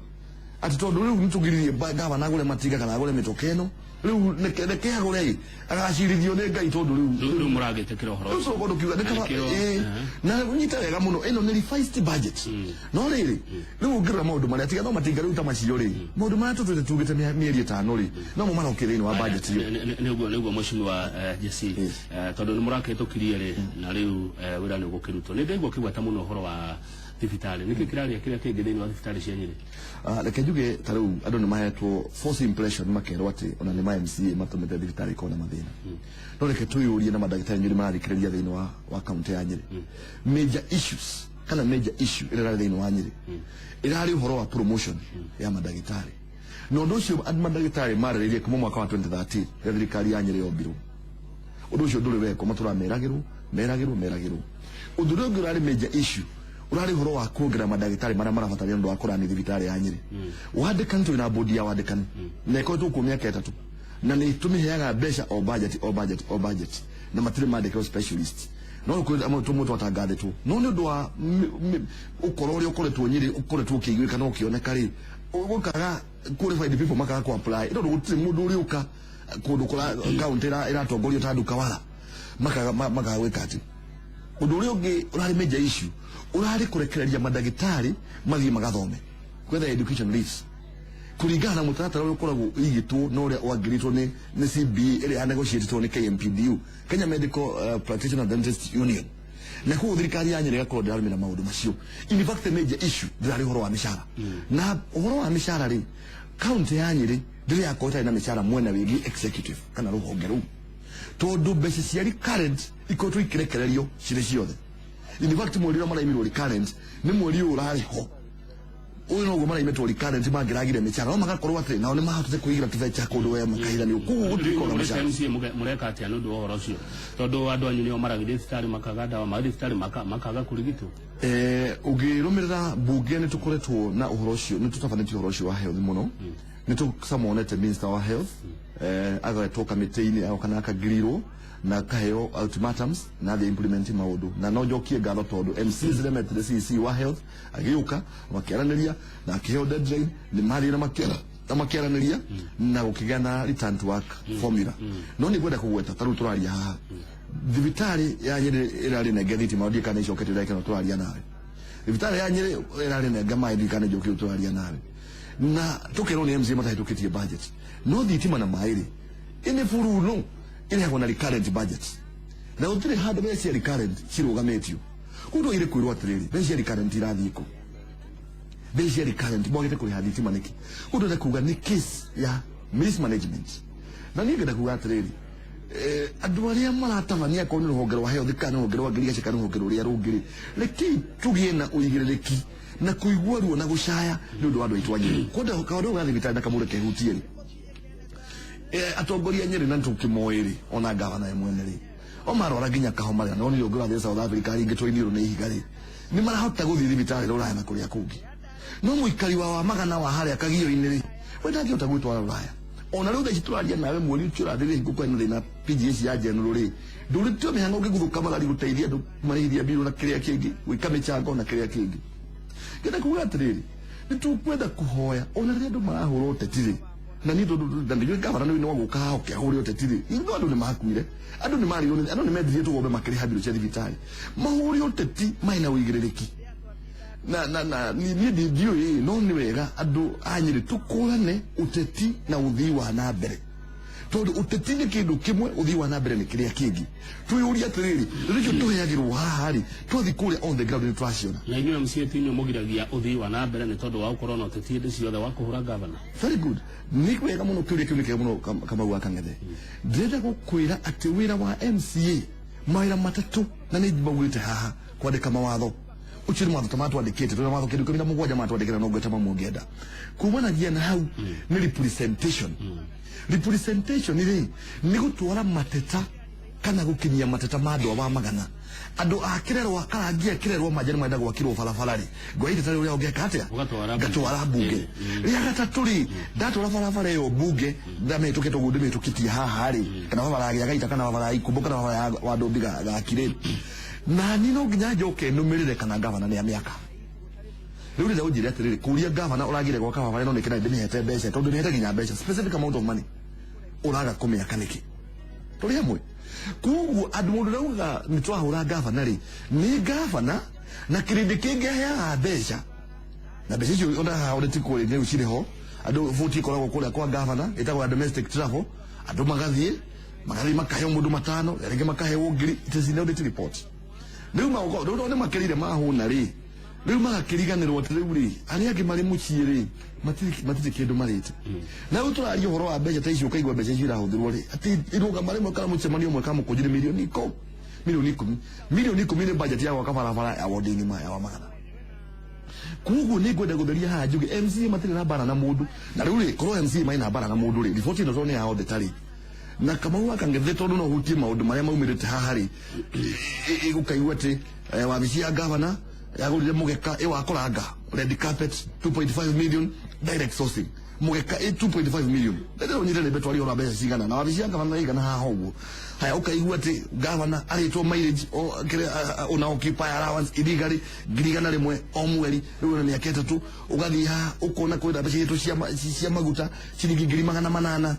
atĩ tondũ rĩu nĩ tũgiririe gavana agũre matinga kana agũre mĩtoka ĩno. Rĩu reke agũre ĩ, agacirithio nĩ Ngai tondũ rĩu Rĩu mũragĩtĩkĩra ũhoro rĩu ũcio. tũgũkorwo tũkiuga nĩ Na kaba nĩkĩo, ĩ, na ũnyite wega mũno, ĩno nĩ revised budget. No rĩrĩ, rĩu ũngĩrora maũndũ marĩa tiga no matinga rĩu ta macio rĩ, maũndũ marĩa tũtwĩte tugĩte mĩeri 5 rĩ, no mo marokĩ thĩinĩ wa budget ĩyo. Nĩguo mheshimiwa JC, Yes. tondũ nĩ mũrakĩhĩtũkirie rĩ, na rĩu wĩra nĩ ũgũkĩrutwo. Nĩ ndaigua ũkĩgweta mũno ũhoro wa thibitarĩ, nĩkĩ kĩrarĩa kĩrĩa kĩngĩ thĩinĩ wa thibitarĩ cia Nyĩrĩ? Reke njuge ta rĩu andũ nĩ mahetwo false impression, makerwo atĩ ona nĩ ma MCA matũmĩte thibitarĩ ikorwo na mathĩna. No reke twĩyũrie na mandagĩtarĩ inyuĩ marathikĩrĩria thĩinĩ wa kaunti ya Nyĩrĩ, major issues kana major issue ĩrĩa ĩrarĩ thĩinĩ wa Nyĩrĩ ĩrarĩ ũhoro wa promotion ya mandagĩtarĩ, na ũndũ ũcio mandagĩtarĩ marĩrĩirie kuma mwaka wa 2013 rĩrĩa thirikari ya Nyĩrĩ yombirwo. Ũndũ ũcio ndũrĩ wekwo, matũra meragĩrwo meragĩrwo meragĩrwo. Ũndũ ũrĩa ũngĩ ũrarĩ major issue ũrarĩ ũhoro wa kuongerera mandagĩtarĩ marĩa marabatarania ũndũ wa kũrani thibitarĩ ya Nyĩrĩ. Wandĩkani, tũrĩ na bodi ya wandĩkani na ĩkoretwo kuo mĩaka 3, na nĩ tũmĩheaga mbeca o budget o budget o budget, na matirĩ mandĩkĩrwo specialist, no kwĩ amwe tũmwe twatangathĩtwo, no nĩ ũndũ wa ũkoro ũrĩa ũkoretwo Nyĩrĩ ũkoretwo ũkĩiguĩka na ũkĩoneka rĩ, gũkaga qualified people makaga ku apply tondũ gũtirĩ mũndũ ũrĩũka kũndũ kũra kaunti ĩratongorio ta Ndukawara, makaga gwĩka atĩ. Ũndũ ũrĩa ũngĩ ũrarĩ major issue ũrarĩ kũrekereria mandagĩtarĩ mathiĩ magathome kwetha education leaves kũringana na mũtaratara ũrĩa ũkoragwo ũigĩtwo na ũrĩa wangĩrĩtwo nĩ CBA ĩrĩa yanegotiatĩtwo nĩ KMPDU, Kenya Medical Practitioner Dentist Union, na koguo thirikari ya Nyĩrĩ ĩgakorwo ndĩrarũmĩrĩra maũndũ macio. In fact, the major issue ndĩrarĩ ũhoro wa mĩcara, na ũhoro wa mĩcara rĩ, kaunti ya Nyĩrĩ ndĩrĩ yakorwo ĩtarĩ na mĩcara mwena wĩgiĩ executive kana rũhonge rũu, tondũ mbeca cia recurrent ikoretwo ikĩrekererio cirĩ ciothe. In fact, mweri ũrĩa maraimirwo recurrent nĩ mweri ũyũ ũrarĩ ho, ũyũ noguo maraimitwo recurrent mangĩragire mĩcara, no magakorwo atĩ nao nĩ mahotete kwĩigĩra tũbeca kũndũ we makahiranio, koguo gũtirĩ na mĩcara. MCA mũreka atĩa nĩ ũndũ wa ũhoro ũcio, tondũ andũ anyu nĩo maragĩthiĩ thibitarĩ makaga ndawa, magathiĩ thibitarĩ makaga kũrigitwo? Ũngĩrũmĩrĩra mbunge, nĩ tũkoretwo na ũhoro ũcio, nĩ tũtabanĩtie ũhoro ũcio wa health mũno. Nĩ tũcamonete minister wa health, agetwo kamĩtĩ-inĩ, agoka na akagirirwo na akaheo ultimatums na athiĩ implement maũndũ. Na no njokie ngatho tondũ MCs rĩrĩa metire CC wa health agĩũka makĩaranĩria na akĩheo deadline, nĩ mathiĩ na makĩara na makĩaranĩria na gũkĩgĩa na return to work formula. No nĩ ngwenda kũgweta ta rĩu tũraria haha, thibitarĩ ya Nyĩrĩ ĩrarĩ nenge thitima, ndiĩ kana icokete ndagĩka ĩno tũraria nawe. Thibitarĩ ya Nyĩrĩ ĩrarĩ nenge maĩ, ndiĩ kana ĩnjokire tũraria nawe, na tũkerwo nĩ MCA matahĩtũkĩtie budget. No thitima na maĩ rĩ, ĩnĩ buruno ĩrehagwo na recurrent budget, na gũtirĩ handũ mbeca cia recurrent cirũgamĩtio. Koguo twagĩrĩire kwĩrwo atĩrĩrĩ, mbeca cia recurrent irathiĩ kũ? Mbeca cia recurrent mwagĩte kũrĩha thitima nĩkĩ? Koguo ndĩrenda kuga nĩ case ya mismanagement. Na niĩ ngenda kuga atĩrĩrĩ, andũ arĩa maratabania, akorwo nĩ rũhonge rwa health kana rũhonge rwa ngirigaca kana rũhonge rũrĩa rũngĩ rĩ, rekei tũgĩe na ũigĩrĩrĩki na kũigua ruo na gũcaya nĩ ũndũ wa andũ aitũ a Nyĩrĩ. Kwenda kaũndũ ga thibitarĩ na kamũndũ kehutie rĩ, atongoria a Nyĩrĩ na nĩtũkĩmoĩ rĩ, ona gavana ye mwene rĩ, o marwara nginya kahoma rĩ, nonire ũngĩ ũrathiĩ South Africa aringĩtwo iniũrũ nĩ ihiga rĩ, nĩ marahota gũthiĩ thibitarĩ rũraya na kũrĩa kũngĩ. No mũikari wa Wamagana wa harĩa Kagio-inĩ rĩ, we ndangĩhota gwĩtwara rũraya. Ona rĩu thaa ici tũraria nawe, mweri ũcio ũrathire hingo kwena thĩna PGH ya general rĩ, ndũrĩtio mĩhang'o ũngĩguthũka marari gũteithia andũ marĩhithia mbirũ na kĩrĩa kĩngĩ, gwĩka mĩchango na kĩrĩa kĩngĩ. Ngenda kuga atĩrĩrĩ, nĩ tũkwenda kũhoya ona rĩrĩa andũ marahũra ũteti rĩ, na niĩ tondũ na ndiũĩ gavana nĩ wa gũka haha oke ahũre ũteti rĩ, ithuĩ andũ nĩ makuire, andũ nĩ marirwo, andũ nĩ mendirie tũgombe makĩrĩha mbirũ cia thibitarĩ, mahũre ũteti marĩ na ũigĩrĩrĩki. Na niĩ ndiũĩ, no nĩ wega andũ a Nyĩrĩ tũkũrane ũteti na ũthii wa na mbere, tondũ ũteti nĩ kĩndũ kĩmwe, ũthii wa na mbere nĩ kĩrĩa kĩngĩ. Twĩyũrie atĩrĩrĩ, rĩrĩa tũheagĩrwo haha rĩ, twathiĩ kũrĩa on the ground nĩ tũraciona? Na inyuĩ MCA ti inyuĩ mũgiragia ũthii wa na mbere nĩ tondũ wa gũkorwo na ũteti hĩndĩ ciothe wa kũhũra gavana? Very good, nĩ wega mũno, kĩũria kĩu nĩ kĩega mũno. Kamau wa Kang'ethe, ndĩrenda gũkwĩra atĩ wĩra wa MCA mawĩra matatũ, na nĩ maugĩte haha, kwandĩka mawatho, ũcio nĩ mawatho ta matwandĩkĩte, twĩna mawatho kĩndũ 17 matwandĩkĩra, no ngweta mamwe ũngĩenda. Kumanagia na hau nĩ representation. Representation rĩ, nĩ gũtwara mateta kana gũkinyia mateta ma andũ a Wamagana, andũ a Kĩrerwa, Karangia, Kĩrerwa manja nĩ marenda gwakirwo barabara rĩ, ngoya iteta rĩu rĩao, ngeka atĩa? Ũgatwara Ngatwara mbunge. Rĩa gatatũ rĩ, ndatwara barabara ĩyo mbunge, ndamĩhĩtũkĩte ũguo ndĩmĩhĩtũkĩtie haha rĩ, kana barabara ya Gaita kana barabara ya Ikumbo kana barabara ya Wandũmbi gakirĩ, na niĩ no nginya njoke nũmĩrĩre kana gavana nĩ amĩaka. Rĩu rĩrĩa ũnjĩre atĩrĩrĩ, kũria gavana ũragire gwaka barabara ĩno nĩkĩ, na ndĩmĩhete mbeca, tondũ ndĩmĩhete nginya mbeca, specific amount of money. Ũraga kũmĩaka nĩkĩ? Tũrĩ hamwe. Koguo andũ mũndũ rauga nĩ twahũra gavana rĩ, nĩ gavana na kĩrĩndĩ kĩngĩ aheaga mbeca, na mbeca icio ona haha audit kũrĩ rĩu cirĩ ho. Andũ bũti ĩkoragwo kũrĩa kwa gavana ĩtagwo ya domestic travel. Andũ magathiĩ makaheo mũndũ 5, rĩngĩ makaheo 1000. It is in audit report. Rĩu magokorwo rĩu nĩ makĩrire mahũna rĩ, rĩu magakĩriganĩrwo atĩ rĩu rĩ, arĩa angĩ marĩ mũciĩ rĩ, matirĩ kĩndũ marĩte. Na rĩu tũraria ũhoro wa mbeca ta icio, ũkaigua mbeca icio irahũthĩrwo rĩ, atĩ irũgama rĩmwe kana mũcemanio ũmwe kamũkũnji nĩ milioni 10. Milioni 10 nĩ budget ya gwaka barabara ya wodi ng'ima ya Wamagana. Koguo nĩ ngwenda gũtheria haha njuge MCA matirĩ na mbara na mũndũ. Na rĩu rĩ, korwo MCA marĩ na mbara na mũndũ rĩ, riboti ĩno tondũ nĩ ya auditor rĩ, na Kamau wa Kang'ethe, tondũ no hutie maũndũ marĩa maumĩrĩte haha rĩ, ũkaigua atĩ wabici ya gavana yagũrire mũgeka ĩ wa kũranga, red carpet, 2.5 million, direct sourcing, mũgeka ĩ 2.5 million. Ndĩrĩ ũnyite nĩ betwari ũhoro wa mbeca cigana na wabici ya gavana ĩigana haha ũguo. Haya, ũkaigua atĩ gavana arĩtwo mileage o kĩrĩa una occupy allowance illegally 100,000 o mweri rĩu na mĩaka 3. Ũgathiĩ haha ũkona kwĩna mbeca itũ cia maguta ciringi 800,000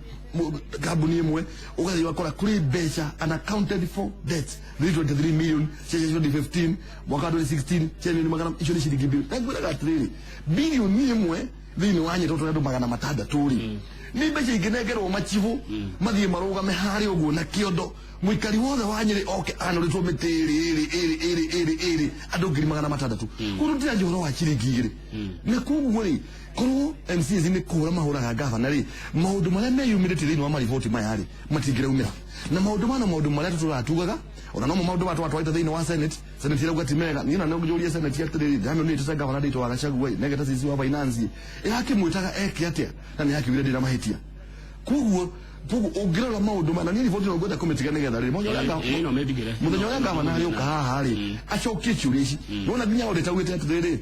kambuni ĩmwe. Ũgathiĩ ũgakora kũrĩ mbeca unaccounted for debt 323 million cia 2015, mwaka wa 2016 cia milioni magana icio nĩ ciringi bilioni. Na ngwĩraga atĩrĩrĩ, 1 bilioni thĩinĩ wa Nyĩrĩ tũrĩ andũ 600 rĩ, nĩ mbeca ingĩnengerwo macibũ mathiĩ marũgame harĩa ũguo na kĩondo, mũikari wothe wa Nyĩrĩ oke anũrĩtwo mĩtĩ ĩrĩ ĩrĩ ĩrĩ ĩrĩ ĩrĩ ĩrĩ, andũ 600,000. Koguo tũtiraria ũhoro wa ciringi 2. Na koguo rĩ, korwo MCAs nĩ kũhũra mahũraga gavana rĩ, maũndũ marĩa meyumĩrĩtie thĩinĩ wa mariboti maya rĩ, matingĩraumĩra. Na maũndũ mana, maũndũ marĩa tũtũraga tugaga, ona nomo maũndũ maya twatwarĩte thĩinĩ wa Senate, Senate ĩrauga ti mega. Niĩ na nĩnjũrie Senate atĩrĩrĩ, ndamĩonire gavana ndĩtwo wa Gachagua negeta CC wa finance ĩrakĩmwĩtaga eke atĩa, na nĩ yakiugire ndĩna mahĩtia. Koguo ũngĩrora maũndũ mana, niĩ riboti ĩno ngwenda kũmĩtiga nĩgetha rĩrĩ mũthenya ũrĩa Ĩno mĩndigĩre. Mũthenya ũrĩa gavana arĩũka haha rĩ, acokie ciũria ici. Nĩwona nginya audit augĩte atĩrĩrĩ,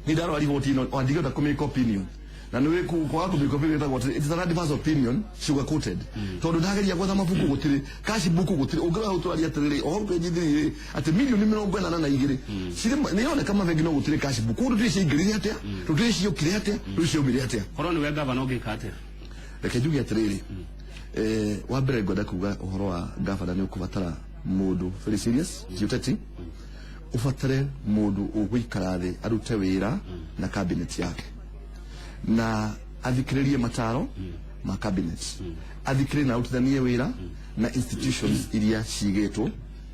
nĩ ndarora riboti ĩno ona ndingĩhota kũmĩka opinion, na nĩ kwaga kũmĩka opinion ĩtagwo atĩrĩ, it is an adverse opinion sugar coated, tondũ ndageria gwetha mabuku gũtirĩ, cash book gũtirĩ. Ũngĩrora hau tũraria atĩrĩrĩ, ũhoro page 3 rĩ, atĩ 82 milioni cirĩ nĩ ironeka mabengi, no gũtirĩ cash book. Koguo tũtirĩ ciaingĩrire atĩa, tũtirĩ ciokire atĩa, tũtirĩ ciaumire atĩa. Korwo nĩwe gavana ũngĩka atĩa? Reke njuge atĩrĩrĩ, wa mbere ngwenda kuga ũhoro wa gavana nĩ ũkũbatara mũndũ very serious ti ũteti, ũbatare mũndũ ũgũikara thĩ arute wĩra na cabinet yake na athikĩrĩrie mataro ma cabinet, athikĩrĩrie na arutithanie wĩra na institutions iria cigĩtwo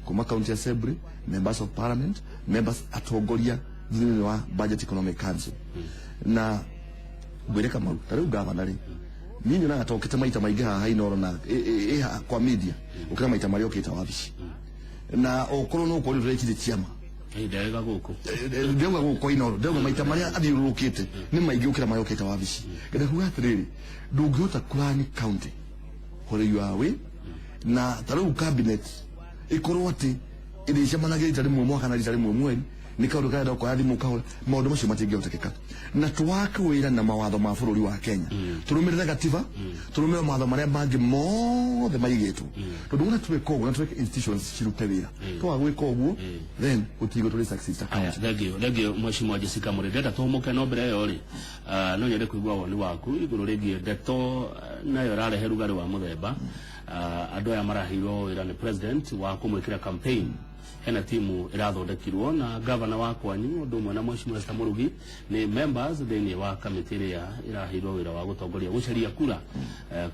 kuma county assembly, members of parliament, members, atongoria thĩinĩ wa Budget Economic Council. Na ngwĩre Kamau, ta rĩu gavana rĩ, niĩ nyonaga tokĩte maita maingĩ haha Inooro na kwa media ũkĩra maita marĩa ũkĩte wabici, na okorwo no ũkorwo tũrekire ciama. Ndega gũkũ. Ndauga gũkũ Inooro, ndauga maita marĩa athiũrũrũkĩte nĩ maingĩ gũkĩra marĩa ũkĩte wabici. Ngenda kuga atĩrĩrĩ, ndũngĩhota kũrani county where you are away, na ta rĩu cabinet ĩkorwo atĩ ĩrĩcemanagia rita rĩmwe mwaka na rita rĩmwe mweri, nĩ kaũndũ karenda ũkoya thimũ ũkahũra, maũndũ macio matingĩhotekeka. Na twake wĩra na mawatho ma bũrũri wa Kenya, tũrũmĩrĩre gatiba, tũrũmĩrĩre mawatho marĩa mangĩ mothe maigĩtwo, tondũ wona tweka ũguo na tweke institutions cirute wĩra, twaga gwĩka ũguo, then gũtigwo tũrĩ succeed ta Aya, county. Thank you, thank you, Mheshimiwa Jessica Mũrĩ. Ndenda tũhũmũke, no mbere ĩyo rĩ, no nyende kũigua woni waku igũrũ rĩgiĩ ndeto nayo ĩrarehe rugarĩ wa mũthemba. Andũ aya maraheirwo wĩra nĩ president wa kũmwĩkĩra campaign, hena timu ĩrathondekirwo na gavana wa kwanyu ũndũ ũmwe na Mheshimiwa Esther Mũrugi nĩ members thĩinĩ wa kamĩtĩ ĩrĩa ĩraheirwo wĩra wa gũtongoria gũcaria kura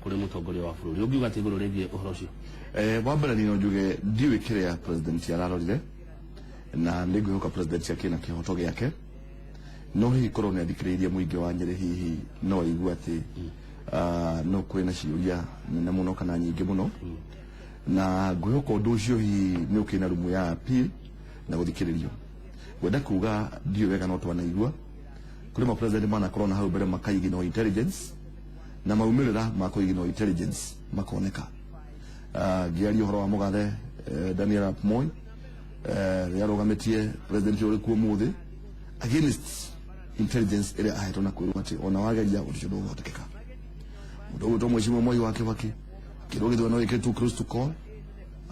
kũrĩ mũtongoria wa bũrũri. Ũngiuga atĩ igũrũ rĩgiĩ ũhoro ũcio? Wa mbere niĩ no njuge ndiũĩ kĩrĩa president ararorire, na nĩ ngwĩhoka president akĩrĩ na kĩhoto gĩake, no hihi korwo nĩ athikĩrĩirie mũingĩ wa Nyĩrĩ, hihi no aigue atĩ no kũrĩ na ciũria nene mũno kana nyingĩ mũno. Na ngwĩhoka ũndũ ũcio hihi nĩ ũkĩrĩ na rumu ya appeal na gũthikĩrĩrio. Ngwenda kuga ndiũĩ wega, no twanaigua kũrĩ ma president manakorwo na hau mbere makaiginwo intelligence, na maumĩrĩra ma kũiginwo intelligence makoneka. Ngĩaria ũhoro wa mũgathe Daniel Arap Moi, rĩrĩa arũgamĩtie president ũrĩ kuo ũmũthĩ against intelligence ĩrĩa ahetwo na kwĩrwo atĩ ona wageria ũndũ ũcio ndũgũhotekeka. Mũndũ ũgwĩtwo Mheshimiwa Mwai wa Kibaki akĩrwo gĩthurano gĩkĩ too close to call,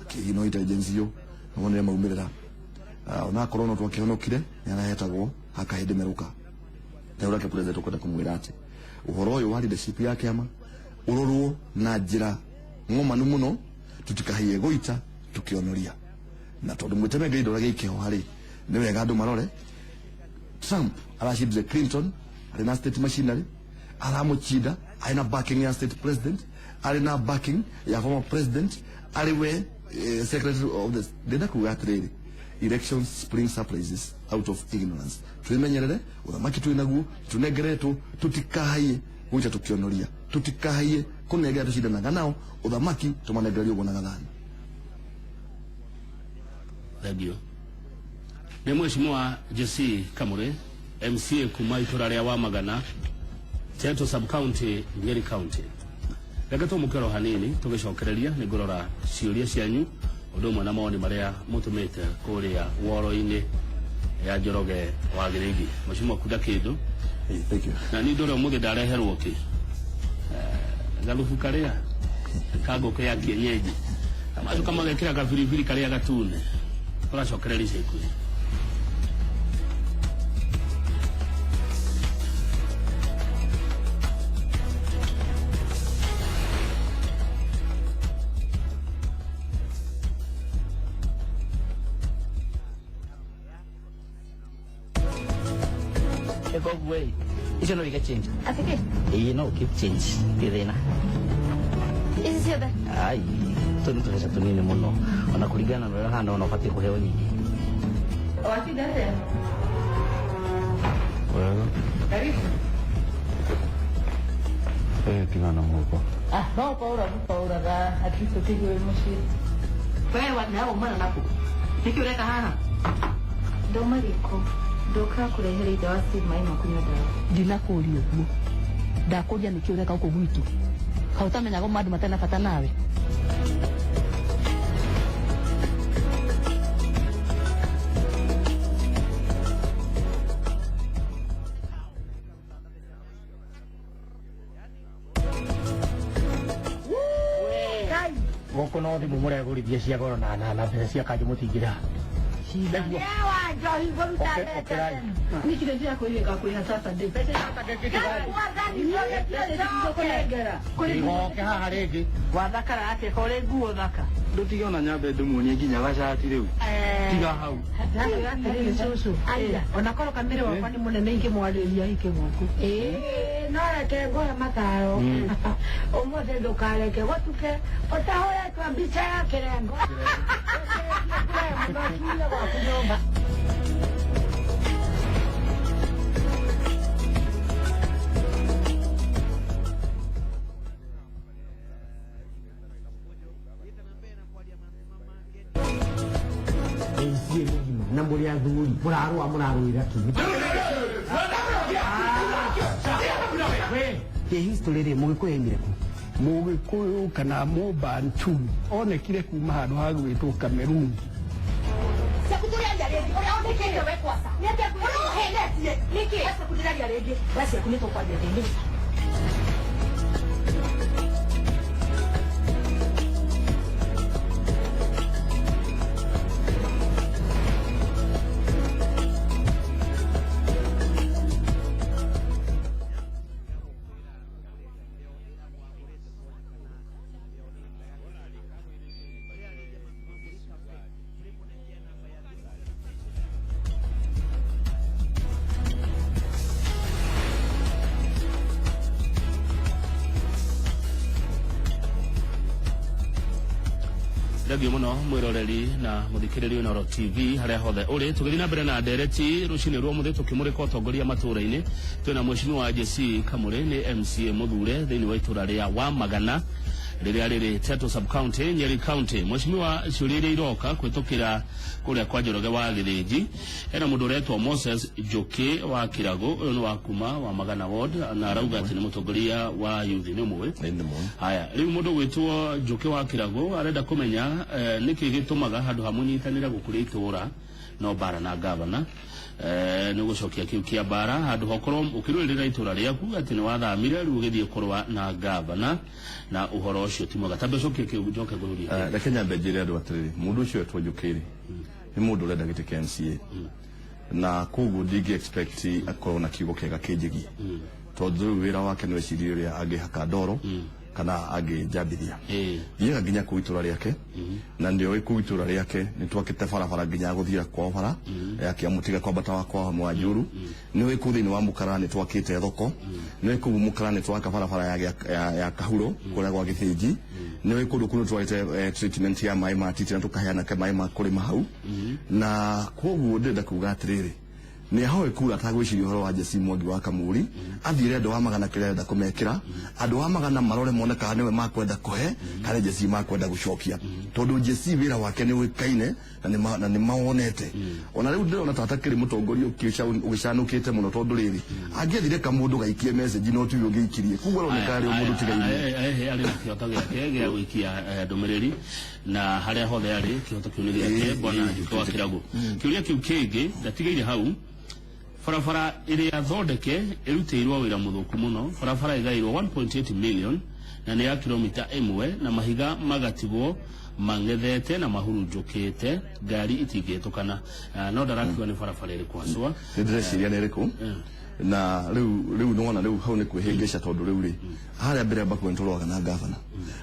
akĩiginwo intelligence iyo na wonire maumĩrĩra. Onakorwo no twakĩhonokire, nĩ arahetagwo hakahĩndĩ merũka. Rĩu rake president ũkwenda kũmwĩra atĩ ũhoro ũyũ wa leadership ya kĩama ũrorwo na njĩra Ng'omanu mũno, tũtikahaiye gũita tũkĩonoria. Na tondũ mwĩteme Ngai ndoragia ikĩho harĩ, nĩ wega andũ marore. Trump aracindire Clinton arĩ na state machinery, aramũchinda arĩ na backing ya state president, arĩ na backing ya former president, arĩ we secretary of the. Ndĩrenda kuga atĩrĩrĩ, elections spring surprises out of ignorance. Twimenyerere uthamaki twĩ naguo tunengeretwo, tutikahaiye gwita tukionoria, tutikahaiye kunengera tucindanaga nao uthamaki tumanengererie uguo na gathani. Thank you. Nĩ Mheshimiwa Jesse Kamure, MCA kuma itũra rĩa Wamagana, Teto sub county, Nyeri County. Reke tũmũkĩro hanini tũgĩcokereria nĩ ngũrora ciũria cianyu ũndũ ũmwe na mawoni marĩa mũtũmĩte kũrĩa woro-inĩ ya Njoroge wa Gĩthĩngi. Mheshimiwa kunda kĩndũ. Hey, thank you. Na niĩ ndũrĩa ũmũthĩ ndareherwo kĩ gathubu karĩa ka ngũkũ ya kienyeji macoka magekĩra gabiribiri karĩa gatune. Tũracokereria ica ikuhĩ. Koguo icio no ige change. Atĩ kĩ? Ĩĩ, no keep change ti thĩna. Ici ciothe? Ai, tũ nĩ tũbeca tũnini mũno, ona kũringana na ũrĩa hana ona ũbatiĩ kũheo nyingĩ. Watinda atĩa? Wega. Karibu. Tigana mũhuko. Ah, no paura pauraga at least ũkĩigue wĩ mũciĩ. Wewe nawe umana naku nĩkĩ ũreka haha? Ndauma riko. Ndoka kũrehere ithe wa Steve maĩ ma kũnyua ndawa. Ndinakũria ũguo, ndakũria nĩkĩ ũreka gũkũ gwitũ, kaũ ũtamenyaga andũ matarĩ na bata nawe? Gũkũ no thimũ mũregũrithia cia goro na na mbeca cia kanjũ mũtingĩrĩha. Nikire cia kwĩrĩga kwĩha Saturday. Igoke haha rĩngĩ. Wathakara atĩa ko ũrĩ nguo thaka? Ndũtige ona nyambe ndĩmuonie nginya gacati rĩu. Tiga hau. Atĩrĩrĩ cũcũ, ona korwo kamĩrĩ wakwa nĩ mũnene ingĩmwarĩria hike gũkũ. Ĩĩ, no reke ngũhe mataro. Ũmũthĩ ndũkareke gũtuke ũtahũrĩtwo mbica ya kĩrengo. Mũno gwaku nyũmba. MCA mũgima na mũrĩ athuri mũrarũa mũrarũĩra kĩ? Kĩ history rĩ, mũgĩkũyũ aimire kũ? Mũgĩkũyũ kana Mũbantu onekire kuma handũ ha gwĩtwo Cameroon. Thengio mũno mwĩroreri na mũthikĩrĩria Inooro TV harĩa hothe ũrĩ. Tũgĩthiĩ na mbere na ndereti rũcinĩ rwa ũmũthĩ tũkĩmũrĩka ũtongoria matũũra-inĩ. Twĩna Mheshimiwa Jesse Kamure, nĩ MCA mũthure thĩinĩ wa itũũra rĩa Wamagana rĩrĩa rĩrĩ Teto sub county, Nyeri County. Mheshimiwa, ciũria iria iroka kũhĩtũkĩra kũrĩa kwa Njoroge wa Gĩthĩnji, hena mũndũ ũretwo Moses Njũkĩ wa Kĩragũ, ũyũ nĩ wa kuma Wamagana ward na arauga atĩ nĩ mũtongoria wa youth, nĩ ũmũĩ? Haya, rĩu mũndũ gwĩtwo Njũkĩ wa Kĩragũ arenda kũmenya nĩkĩ gĩtũmaga handũ ha mũnyitanĩre gũkũria itũũra no mbara na gavana. Nĩ gũcokia kĩu kĩa mbara handũ hokorwo ũkĩrũĩrĩra itũũra rĩaku atĩ nĩ wathamire rĩu ũgĩthiĩ kũrũa na gavana, na ũhoro ũcio ti mwega. Tambe ũcokie kĩu njoke ngũrũrie. Reke nyambe njĩre andũ atĩrĩrĩ, mũndũ ũcio wetwo Njũkĩ rĩ, nĩ mũndũ ũrenda gĩtĩ kĩa MCA, na koguo ndingĩ expect akorwo na kiugo kĩega kĩnjĩgie, tondũ rĩu wĩra wake nĩ wecirie ũrĩa angĩhaka ndoro Kana angĩnjambithia. Thiaga nginya kũu itũra rĩake, na nĩoĩ kũu itũra rĩake nĩ twakĩte barabara nginya gũthiĩra kwao bara ya Kĩamũtiga kwambata wa kwa Mwanjuru. Nĩoĩ kũu thĩinĩ wa Mũkara nĩ twakĩte thoko. Nĩoĩ kũu Mũkara nĩ twaka barabara ya Kahuro kũrĩa gwa Gĩthĩnji. Nĩoĩ kũndũ kũu nĩ twarĩte treatment ya maĩ ma titi na tũkaheana maĩ ma kũrĩma hau. Na kwoguo ndĩrenda kuga atĩrĩrĩ, nĩ ahoe kura atagwĩciria ũhoro wa Jesse Mwangi wa Kamuri, athiĩre andũ a Magana kĩrĩa arenda kũmekĩra, andũ a Magana marore mone kana nĩwe makwenda kũhe kana Jesse makwenda gũcokia, tondũ Jesse wĩra wake nĩ ũĩkaine na nĩ mawonete. Ona rĩu ndĩrona ta atakĩrĩ mũtongoria ũgĩcanũkĩte mũno, tondũ rĩrĩ angĩathire kamũndũ gaikie message no tiwe ũngĩikirie, koguo aroneka arĩ o mũndũ tigaine. Arĩ na kĩhoto gĩake gĩa gũikia ndũmĩrĩri na harĩa hothe arĩ, kĩhoto kĩu nĩ gĩake. Bwana Njũkĩ wa Kĩragũ, kĩũria kĩu kĩngĩ ndatigĩire hau. Barabara ĩrĩa thondeke ĩrutĩirwo wĩra mũthũku mũno. Barabara ĩgairwo 1.8 million na nĩ ya kilomita 1, na mahiga magatigwo mang'ethete na mahurunjũkĩte, ngari itingĩhĩtũkana. No ndarakiuga nĩ barabara ĩrĩkũ hacwa. Nĩ ndĩreciria nĩ ĩrĩkũ, na rĩu nĩwona rĩu hau nĩ kwĩhĩngĩca, tondũ rĩu rĩ harĩa mbere mbakuo nĩtũroaga na gavana,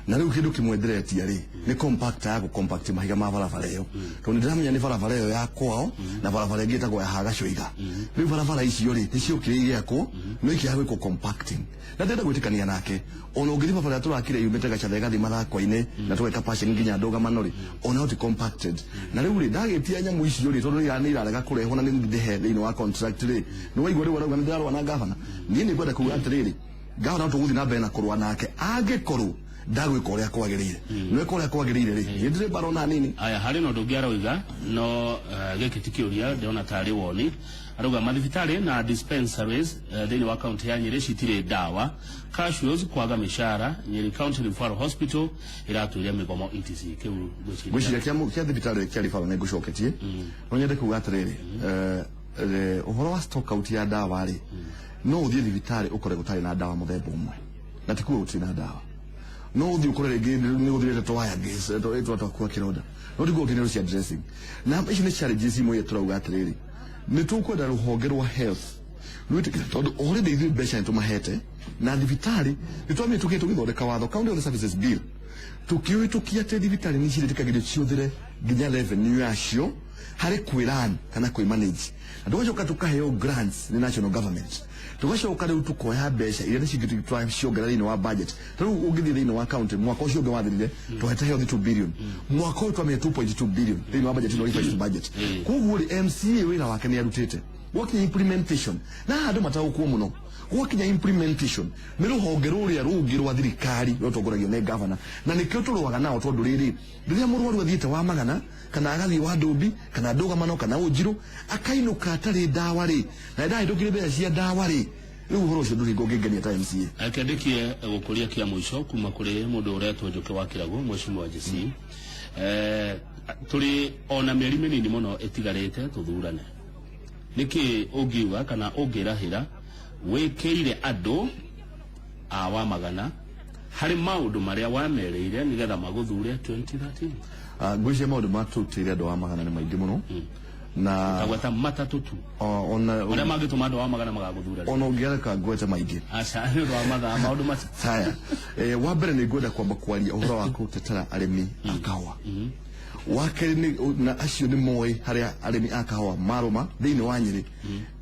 na rĩu kĩndũ kĩmwe ndĩretia rĩ nĩ compact ya gũ compact mahiga ma barabara ĩyo, tondũ nĩndĩramenya nĩ barabara ĩyo ya kwao na barabara ĩngĩ ĩtagwo ya Hagacoiga. Rĩu barabara icio rĩ nĩciokire igĩakwo, no ikĩaga gwĩkwo compacting, na ndĩrenda gwĩtĩkania nake. Ona ũngĩthiĩ barabara tũrakire yumĩte Gacatha ĩgathiĩ Mathako-inĩ na tũgeka passing nginya Ndũgamano rĩ, ona ti compacted. Na rĩu rĩ ndagĩtia nyamũ icio rĩ, tondũ nĩ irarega kũrehwo na nĩ ndĩhe thĩinĩ wa contract rĩ, nĩ waigua rĩu arauga nĩ ndĩrarũa na gavana. Niĩ nĩ ngwenda kuga atĩrĩrĩ, gavana no tũgũthiĩ na mbere na kũrũa nake angĩkorwo ndagwĩka ũrĩa kwagĩrĩire. Nweka ũrĩa kwagĩrĩire rĩ, niĩ ndirĩ mbara ona nini. Aya, harĩ na ũndũ ũngĩ aroiga, no gĩkĩ ti kĩũria, ndĩrona tarĩ woni. Arauga mathibitarĩ na dispensaries thĩinĩ wa kaunti ya Nyĩrĩ citirĩ ndawa, cashiers kwaga mĩcara, Nyĩrĩ County Referral Hospital ĩratũire mĩgomo etc. Kĩu ngwĩciria kĩa thibitarĩ kĩa referral nĩ ngũcoketie. No nyende kuga atĩrĩrĩ, ũhoro wa stock out ya ndawa rĩ, no ũthiĩ thibitarĩ ũkore gũtarĩ na ndawa mũthemba ũmwe, na ti kuga gũtirĩ na ndawa. No ũthiĩ ũkore rĩngĩ nĩ gũthirĩte twaya twa kĩronda, no ti kuga gũtirĩ cia dressing. Na ici nĩ challenges imwe iria tũrauga atĩrĩrĩ, nĩ tũkwenda rũhonge rwa health rwĩtĩkĩre, tondũ already ithuĩ mbeca nĩ tũmahete na thibitarĩ nĩ twamire tũkĩte tũgĩthondeka watho County Health Services Bill, tũkĩũhĩtũkia atĩ thibitarĩ nĩ cirĩtĩkagĩrio ciũthĩre nginya revenue yacio harĩ kwĩran kana kwĩ manage, na tũgacoka tũkaheo grants nĩ national government, tũgacoka rĩu tũkoya mbeca iria nĩ twaciongerera thĩinĩ wa budget. Rĩu ũngĩthiĩ thĩinĩ wa county, mwaka ũcio ũngĩ wathirire twahete health 2 billion, mwaka ũyũ twamĩhe 2.2 billion thĩinĩ wa budget ĩno, revised budget. Koguo rĩ, MCA wĩra wake nĩ arutĩte. Gwakinya implementation, na andũ mataũkwo mũno, gwakinya implementation nĩ rũhonge rũrĩa rũngĩ rwa thirikari rũtongoragio nĩ gavana, na nĩkĩo tũrũaga nao, tondũ rĩrĩ rĩrĩa mũrwaru athiĩte wa Magana kana agathiĩ wa Ndũmbi kana Ndũgamano kana Ũnjirũ akainũka atarĩ ndawa rĩ, na ndahĩtũkire mbeca cia ndawa rĩ, rĩu ũhoro ũcio ndũrĩ ũngĩngenia ta MCA. Kĩandĩkie gũkũria kĩa mũico kuma kũrĩ mũndũ ũretwo Njũkĩ wa Kĩragũ, mheshimiwa Jesse. Tũrĩ ona mĩeri mĩnini mũno ĩtigarĩte tũthurane, nĩkĩ ũngiuga kana ũngĩrahĩra wĩkĩire andũ a wa Magana harĩ maũndũ marĩa wamerĩire nĩgetha magũthure 2013? Ngwĩciria maũndũ matũtĩire andũ a Magana nĩ maingĩ mũno, na kagweta matatũ tu ona marĩa mangĩtũma andũ a Magana magagũthura. Ona ũngĩareka ngwete maingĩ. Aca, nĩ ũndũ wa mathaa, maũndũ macio. Haya, wa mbere nĩ ngwenda kwamba kwaria ũhoro wa gũtetera arĩmi a kahũa. Wa kerĩ nĩ na acio nĩ moĩ harĩa arĩmi a kahũa marũma thĩinĩ wa Nyĩrĩ.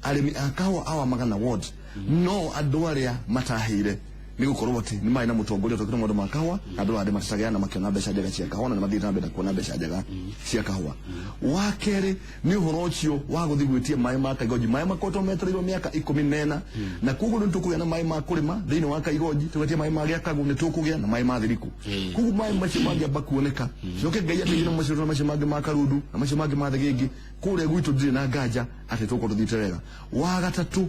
Arĩmi a kahũa a Magana ward no andũ arĩa matahĩire nĩ gũkorwo atĩ nĩ marĩ na mũtongoria ũtokire maũndũ ma kahũa, na andũ arĩa matacagĩra na makĩona mbeca njega cia kahũa, na nĩ mathiĩte na mbere na kuona mbeca njega cia kahũa. Wa kerĩ nĩ ũhoro ũcio wa gũthiĩ gwĩtia maĩ ma Kaigonji, maĩ makoretwo metereirwo mĩaka 14, na koguo nĩ tũkũgĩa na maĩ ma kũrĩma thĩinĩ wa Kaigonji, tũgetie maĩ ma Gĩakagũ, nĩ tũkũgĩa na maĩ ma Thiriku. Koguo maĩ macio mangĩamba kuoneka, coke Ngai ateithie na macio na macio mangĩ ma Karundu na macio mangĩ ma Thĩgĩngĩ, kũrĩa gwitũ ndirĩ na nganja atĩ tũgũkorwo tũthiĩte wega. Wa gatatũ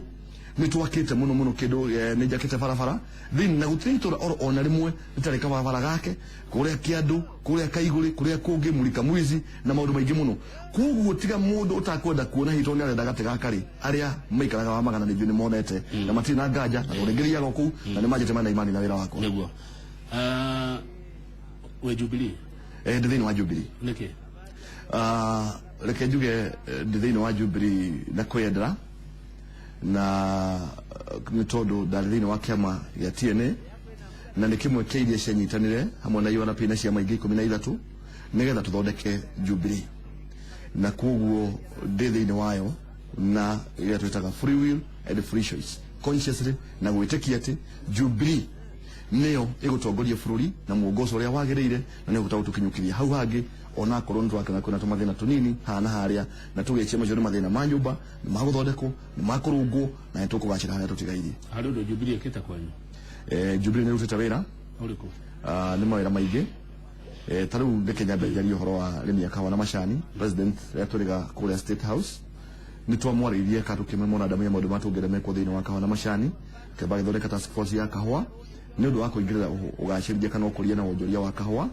nĩ twakĩte mũno mũno kĩndũ, nĩ njakĩte barabara thĩinĩ, na gũtirĩ itũra oro ona rĩmwe rĩtarĩ kabarabara gake, kũrĩa Kĩandũ, kũrĩa Kaigũrĩ, kũrĩa kũngĩ Mũrika Mwizi na maũndũ maingĩ mũno. Koguo tiga mũndũ ũtakwenda kuona hihi tondũ nĩ arenda gatĩ gaka rĩ, arĩa maikaraga wa Magana nĩ monete na matirĩ na nganja, na tondũ ngĩthiaga kũu na nĩ manjĩte mena imani na wĩra wakwa. Nĩguo wĩ Jubilee? Ndĩ thĩinĩ wa Jubilee. Nĩkĩ? Reke njuge ndĩ thĩinĩ wa Jubilee na kwĩyendera, na nĩ tondũ ndarĩ thĩinĩ wa kĩama gĩa TNA, Na nĩ kĩmwe kĩa iria cianyitanĩre hamwe na URP na ciama ingĩ 13 nĩgetha tũthondeke Jubilee. Na koguo ndĩ thĩinĩ wayo na ĩrĩa twĩtaga free will and free choice consciously, na gwĩtĩkia atĩ Jubilee nĩyo ĩgũtongoria bũrũri na mwongozo ũrĩa wagĩrĩire, na nĩ ũgũta gũtũkinyũkĩria hau hangĩ, onakorwo nĩ tũrakĩona kwĩna tũmathĩna tũnini haha na harĩa, na tũgĩcia macio nĩ mathĩna ma nyũmba, nĩ magũthondekwo, nĩ makũrũngwo, na nĩ tũkũgacĩra harĩa tũtigairie. Harĩ ũndũ Jubilee ĩkĩte kwanyu? Jubilee nĩ ĩrutĩte wĩra. Ũrĩkũ? Nĩ mawĩra maingĩ. Ta rĩu reke nyambe njarie ũhoro wa arĩmi a kahũa na macani. President rĩrĩa tũrĩga kũrĩa State House nĩ twamwarĩirie ka tũkĩmwe memorandum ya maũndũ marĩa tũngĩenda mekwo thĩinĩ wa kahũa na macani, kĩamba gĩthondeka task force ya kahũa nĩ ũndũ wa kũingĩrĩra ũgacĩrithia kana ũkũria na wonjoria wa kahũa.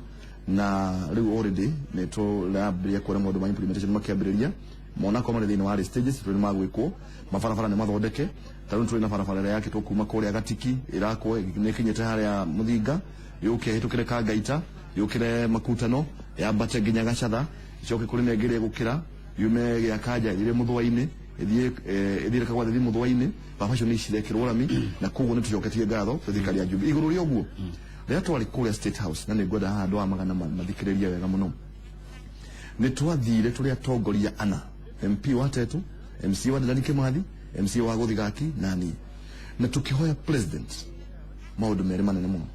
Na rĩu already nĩ tũrambĩrĩria kuona maũndũ ma implementation makĩambĩrĩria, monakorwo marĩ thĩinĩ wa early stages, tondũ nĩ magwĩkwo. Mabarabara nĩ mathondeke, ta rĩu tũrĩ na barabara ĩrĩa yakĩtwo kuma kũrĩa Gatiki ĩrakwo nĩ ĩkinyĩte harĩa Mũthinga, yũke ĩhĩtũkĩre Kangaita, yũkĩre Makutano, yambate nginya Gacatha, ĩcoke kũrĩ na ĩngĩ ĩrĩa ĩgũkĩra yume Gĩakanja ĩthire Mũthũa-inĩ, ĩthiĩ Kagwa ĩthiĩ Mũthũa-inĩ. Barabara icio nĩ cirekĩrwo rami, na koguo nĩ tũcoketie ngatho thirikari ya Jubilee. Igũrũ rĩa ũguo, rĩrĩa twarĩ kũrĩa State House, na nĩ ngwenda haha andũ a magana mathikĩrĩrie wega mũno, nĩ twathire tũrĩ atongoria ana, MP wa Tetu, MC wa Dedan Kimathi, MC wa Gũthigaki na niĩ, na tũkĩhoya president maũndũ merĩ manene mũno.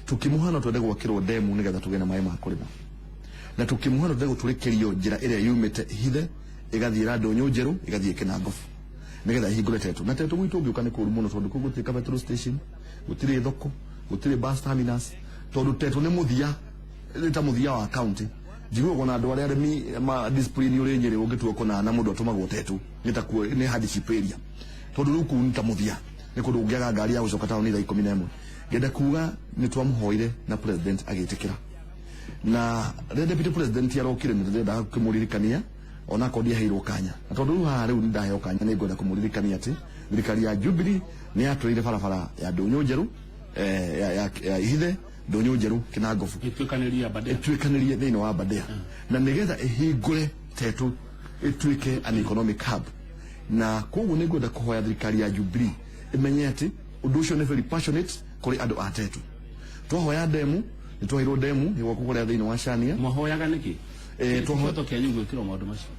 Tũkĩmũhoya no twende gwakĩrwo ndemu nĩgetha tũgĩe na maĩ ma kũrĩma, na tũkĩmũhoya no twende gũtũrĩkĩrio njĩra ĩrĩa yumĩte Hithe ĩgathiĩ Ndũnyũ Njerũ ĩgathiĩ Kĩnangobu nĩgetha ĩhingũre Tetu. Na Tetu gwitũ ũngĩũka nĩ kũũru mũno, tondũ kũu gũtirĩ ka petrol station, gũtirĩ thoko, gũtirĩ bus terminus, tondũ Tetu nĩ mũthia, nĩ ta mũthia wa county. Njiguaga ona andũ arĩa arĩmi ma discipline ũrĩ Nyĩrĩ ũngĩtua kũnana na mũndũ atũmagwo Tetu nĩ ta kuo nĩ hardship area, tondũ rĩu kũu nĩ ta mũthia, nĩ kũndũ ũngĩaga ngari ya gũcoka taũni thaa 11. Ngenda kuga nĩ twamũhoire na president agĩtĩkĩra. Na rĩrĩa deputy president arokire nĩ ndĩrendaga kũmũririkania onakorwo ndiaheirwo kanya, na tondũ rĩu haha rĩu nĩ ndaheo kanya, nĩ ngwenda kũmũririkania atĩ thirikari ya Jubilee nĩ yatwĩrĩire barabara ya Ndũnyũ Njerũ, ya Ihithe Ndũnyũ Njerũ Kĩnangobu ĩtuĩkanĩrie Aberdare, ĩtuĩkanĩrie thĩinĩ wa Aberdare, na nĩgetha ĩhingũre Tetu ĩtuĩke an economic hub. Na koguo nĩ ngwenda kũhoya thirikari ya Jubilee ĩmenye atĩ ũndũ ũcio nĩ very passionate kũrĩ andũ a Tetu. Twahoya ndemu, nĩ twaheirwo ndemu ĩgwakwo kũrĩa thĩinĩ wa Shania. Mwahoyaga nĩkĩ? Kĩhoto kĩanyu gwĩkĩrwo maũndũ macio.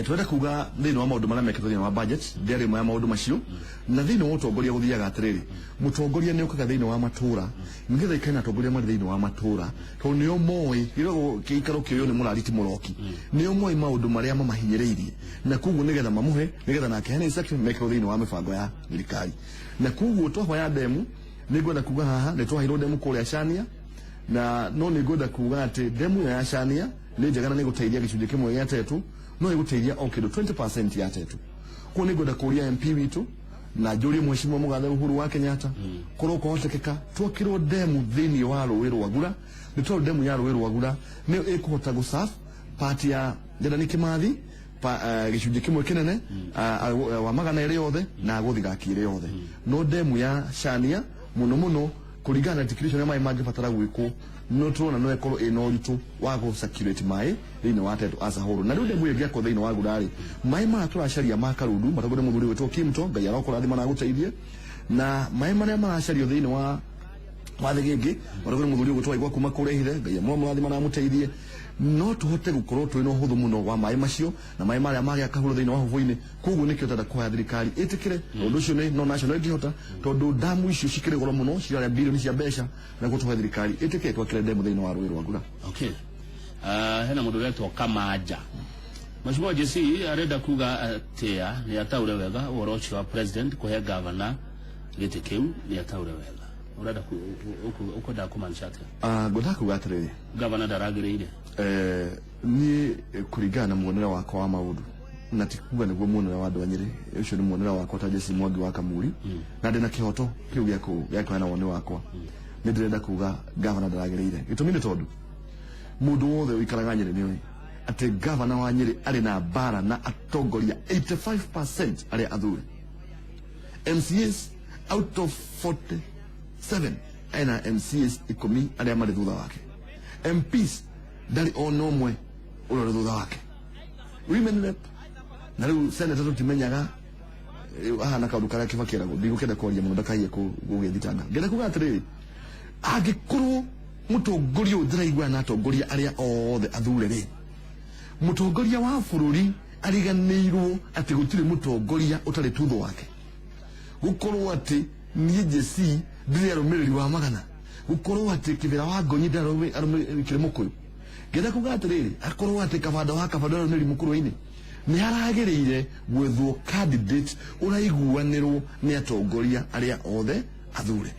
Twenda kuga thĩinĩ wa maũndũ marĩa mekĩtwo thĩinĩ wa budget ndĩarĩ ĩmwe ya maũndũ macio. Na thĩinĩ wa ũtongoria gũthiaga atĩrĩrĩ, mũtongoria nĩ ũkaga thĩinĩ wa matũra nĩgetha ikare na atongoria marĩ thĩinĩ wa matũra, tondũ nĩo moĩ gĩragwo gĩikaro kĩoywo nĩ mũrari ti mũroki, nĩo moĩ maũndũ marĩa mamahinyĩrĩirie, na koguo nĩgetha mamũhe, nĩgetha nake heane instruction mekĩrwo thĩinĩ wa mĩbango ya thirikari. Na koguo twahoya ndemu, nĩ ngwenda kuga haha nĩ twaheirwo ndemu kũrĩa Shania, na no nĩ ngwenda kuga atĩ ndemu ĩyo ya Shania nĩ njega na nĩ ĩgũteithia gĩcunjĩ kĩmwe gĩa Tetu, no ĩgũteithia o kĩndũ 20% ya Tetu. Koguo nĩ ngwenda kũria MP witũ na njũrie Mheshimiwa Mũgathe Uhuru wa Kenyatta, korwo kũhotekeka twakĩrwo ndemu thĩinĩ wa rũĩ rwa Gura, nĩ tondũ ndemu ya rũĩ rwa Gura nĩyo ĩkũhota gũserve part ya Dedan Kimathi, gĩcunjĩ kĩmwe kĩnene wa magana ĩrĩ yothe na Gũthigaki ĩrĩ yothe. No ndemu ya Shania mũno mũno kũringana na articulation ya maĩ mangĩbatara gwĩkwo, no tũrona no ĩkorwo ĩna ũritũ wa gũ circulate maĩ thĩinĩ wa Tetu as a whole. Na rĩu ndemu ĩyo ĩngĩakwo thĩinĩ wa Gura rĩ, maĩ maya tũracaria ma Karundu matongoria mũthuri wĩtwo Kimto, Ngai arokũrathima na agũteithie, na maĩ marĩa maracario thĩinĩ wa Thĩgĩngĩ matongoria mũthuri ũgwĩtwo Waigwa kuma kũrĩa Ihithe, Ngai amũrathima na amũteithie, no tũhote gũkorwo twĩna ũhũthũ mũno wa maĩ macio na maĩ marĩa magĩa kahũrũ thĩinĩ wa hũbũ-inĩ. Koguo nĩkĩo tũrenda kũhoya thirikari ĩtĩkĩre ũndũ ũcio nĩ no national ĩngĩhota, tondũ ndamu icio cikĩrĩ goro mũno, cirarĩa bilioni cia mbeca, na koguo tũhoe thirikari ĩtĩkĩre twakĩre ndemu thĩinĩ wa rũĩ rwa Gura. Okay. Hena mũndũ ũretwo Kamanja. Mheshimiwa JC arenda kuga atĩa nĩ ataũre wega ũhoro ũcio wa president kũhe governor gĩtĩ kĩu, nĩ ataũre wega. Ũrenda ũkwenda kũmaanisha atĩa? Ngwendaga kuga atĩrĩrĩ, Governor ndaragĩrĩire. Niĩ kũringana na muonere wakwa wa maũndũ, na ti kuga nĩguo muonere wa andũ a Nyĩrĩ, ũcio nĩ muonere wakwa ta Jesse Mwangi wa Kamuri, na ndĩna kĩhoto kĩu gĩa kũheana woni wakwa. Nĩ ndĩrenda kuga governor ndaragĩrĩire. Gĩtũmi nĩ tondũ mũndũ wothe ũikaraga Nyĩrĩ nĩoĩ atĩ governor wa Nyĩrĩ arĩ na mbara na atongoria 85% arĩa athure. MCAs out of 47 ena MCAs 10 arĩa marĩ thutha wake. MPs ndarĩ ona ũmwe ũrĩa ũrĩ thutha wake. Women rep na rĩu senator tũtimenyaga ahana kaũndũ karĩa Kibaki eragwo, ndigũkĩenda kwaria mũno ndakahiye gũgĩthitanga. Ngenda kuga atĩrĩrĩ, Angĩkorwo mũtongoria ũyũ ndĩraiguana na atongoria arĩa othe athure rĩ, mũtongoria wa bũrũri ariganĩirwo atĩ gũtirĩ mũtongoria ũtarĩ tutho wake. Gũkorwo atĩ niĩ JC ndirĩ arũmĩrĩri wa magana, gũkorwo atĩ Kĩbĩra wa Ngonyi ndarĩ arũmĩrĩri kĩrĩ mũkũyũ. Ngenda kuga atĩrĩrĩ, akorwo atĩ Kabanda wa Kabanda arũmĩrĩri mũkũrũ-inĩ, nĩ haragĩrĩire gwethwo candidate ũraiguanĩrwo nĩ atongoria arĩa othe athure.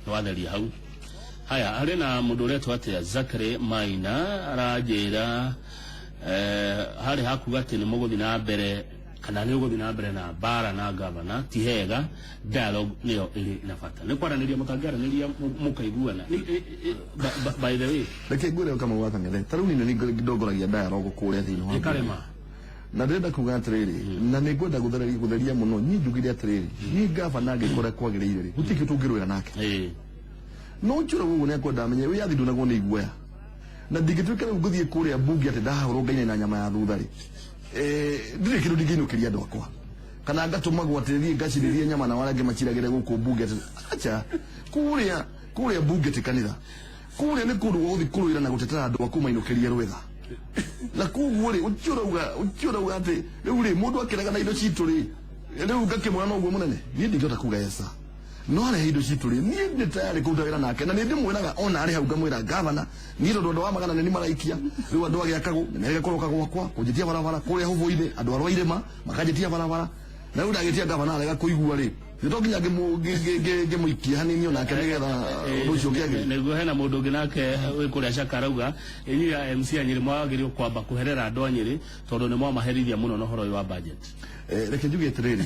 Watheria hau. Haya, harĩ na mũndũ ũretwo atĩa Zachary Maina aranjĩra harĩ hakuga atĩ nĩ mũgũthiĩ na mbere kana nĩ ũgũthiĩ na mbere na mbara na gavana, ti hega, dialogue nĩyo ĩrĩ na bata. Nĩ kwaranĩria mũtangĩaranĩria mũkaiguana. By the way, reke ngwĩre Kamau wa Kang'ethe, ta rĩu niĩ nĩ ndongoragia dialogue kũrĩa thĩinĩ wa ĩkarema. Na ndĩrenda kuga atĩrĩrĩ, na nĩ ngwenda gũtheria mũno, niĩ njugire atĩrĩrĩ, niĩ gavana angĩkorwo kwagĩrĩire rĩ, gũtirĩ kĩndũ tũngĩrũĩra nake. No njũra ũguo nĩ akwenda amenye wĩyathi ndunagwo nĩ iguoya. Na ndingĩtuĩka rĩu ngũthiĩ kũrĩa mbunge atĩ ndahũrwo ngaine na nyama ya thutha rĩ, ndirĩ kĩndũ ndingĩinũkĩria andũ akwa, kana ngatũmagwo atĩ thiĩ ngacirĩrie nyama na arĩa angĩ maciragĩre gũkũ mbunge atĩ acha, kũrĩa mbunge ti kanitha, kũrĩa nĩ kũndũ gwa gũthiĩ kũrũĩra na gũtetera andũ aku mainũkĩrie rwetha. Na koguo rĩ, ũcio ũrauga atĩ rĩu rĩ, mũndũ akĩrega na indo citũ rĩ, rĩu ngakĩmwĩra noguo mũnene, niĩ ndingĩhota kuga yes sir. No arehe indo citũ rĩ, niĩ ndĩ tayarĩ kũruta wĩra nake, na nĩ ndĩmwĩraga ona arĩ hau ngamwĩra gavana, niĩ tondũ andũ a magana nĩ maraikia, rĩu andũ a Gĩakagũ nĩ merĩga kũroka gwakwa kũnjĩtia barabara, kũrĩa Hũbũinĩ andũ a Rwairĩma makanjĩtia barabara, na rĩu ndagĩtia gavana arega kũigua rĩ, nĩ to nginya ngĩmũikie hanini onake nĩgetha ũndũ ũcio ũkĩagĩre. Nĩguo hena mũndũ ũngĩ nake wĩ kũrĩa Caka arauga inyuĩ a MC a Nyĩrĩ mwagĩrĩirwo kwamba kũherera andũ a Nyĩrĩ tondũ nĩ mwamaherithia mũno na ũhoro ũyũ wa budget. Reke njuge atĩrĩrĩ,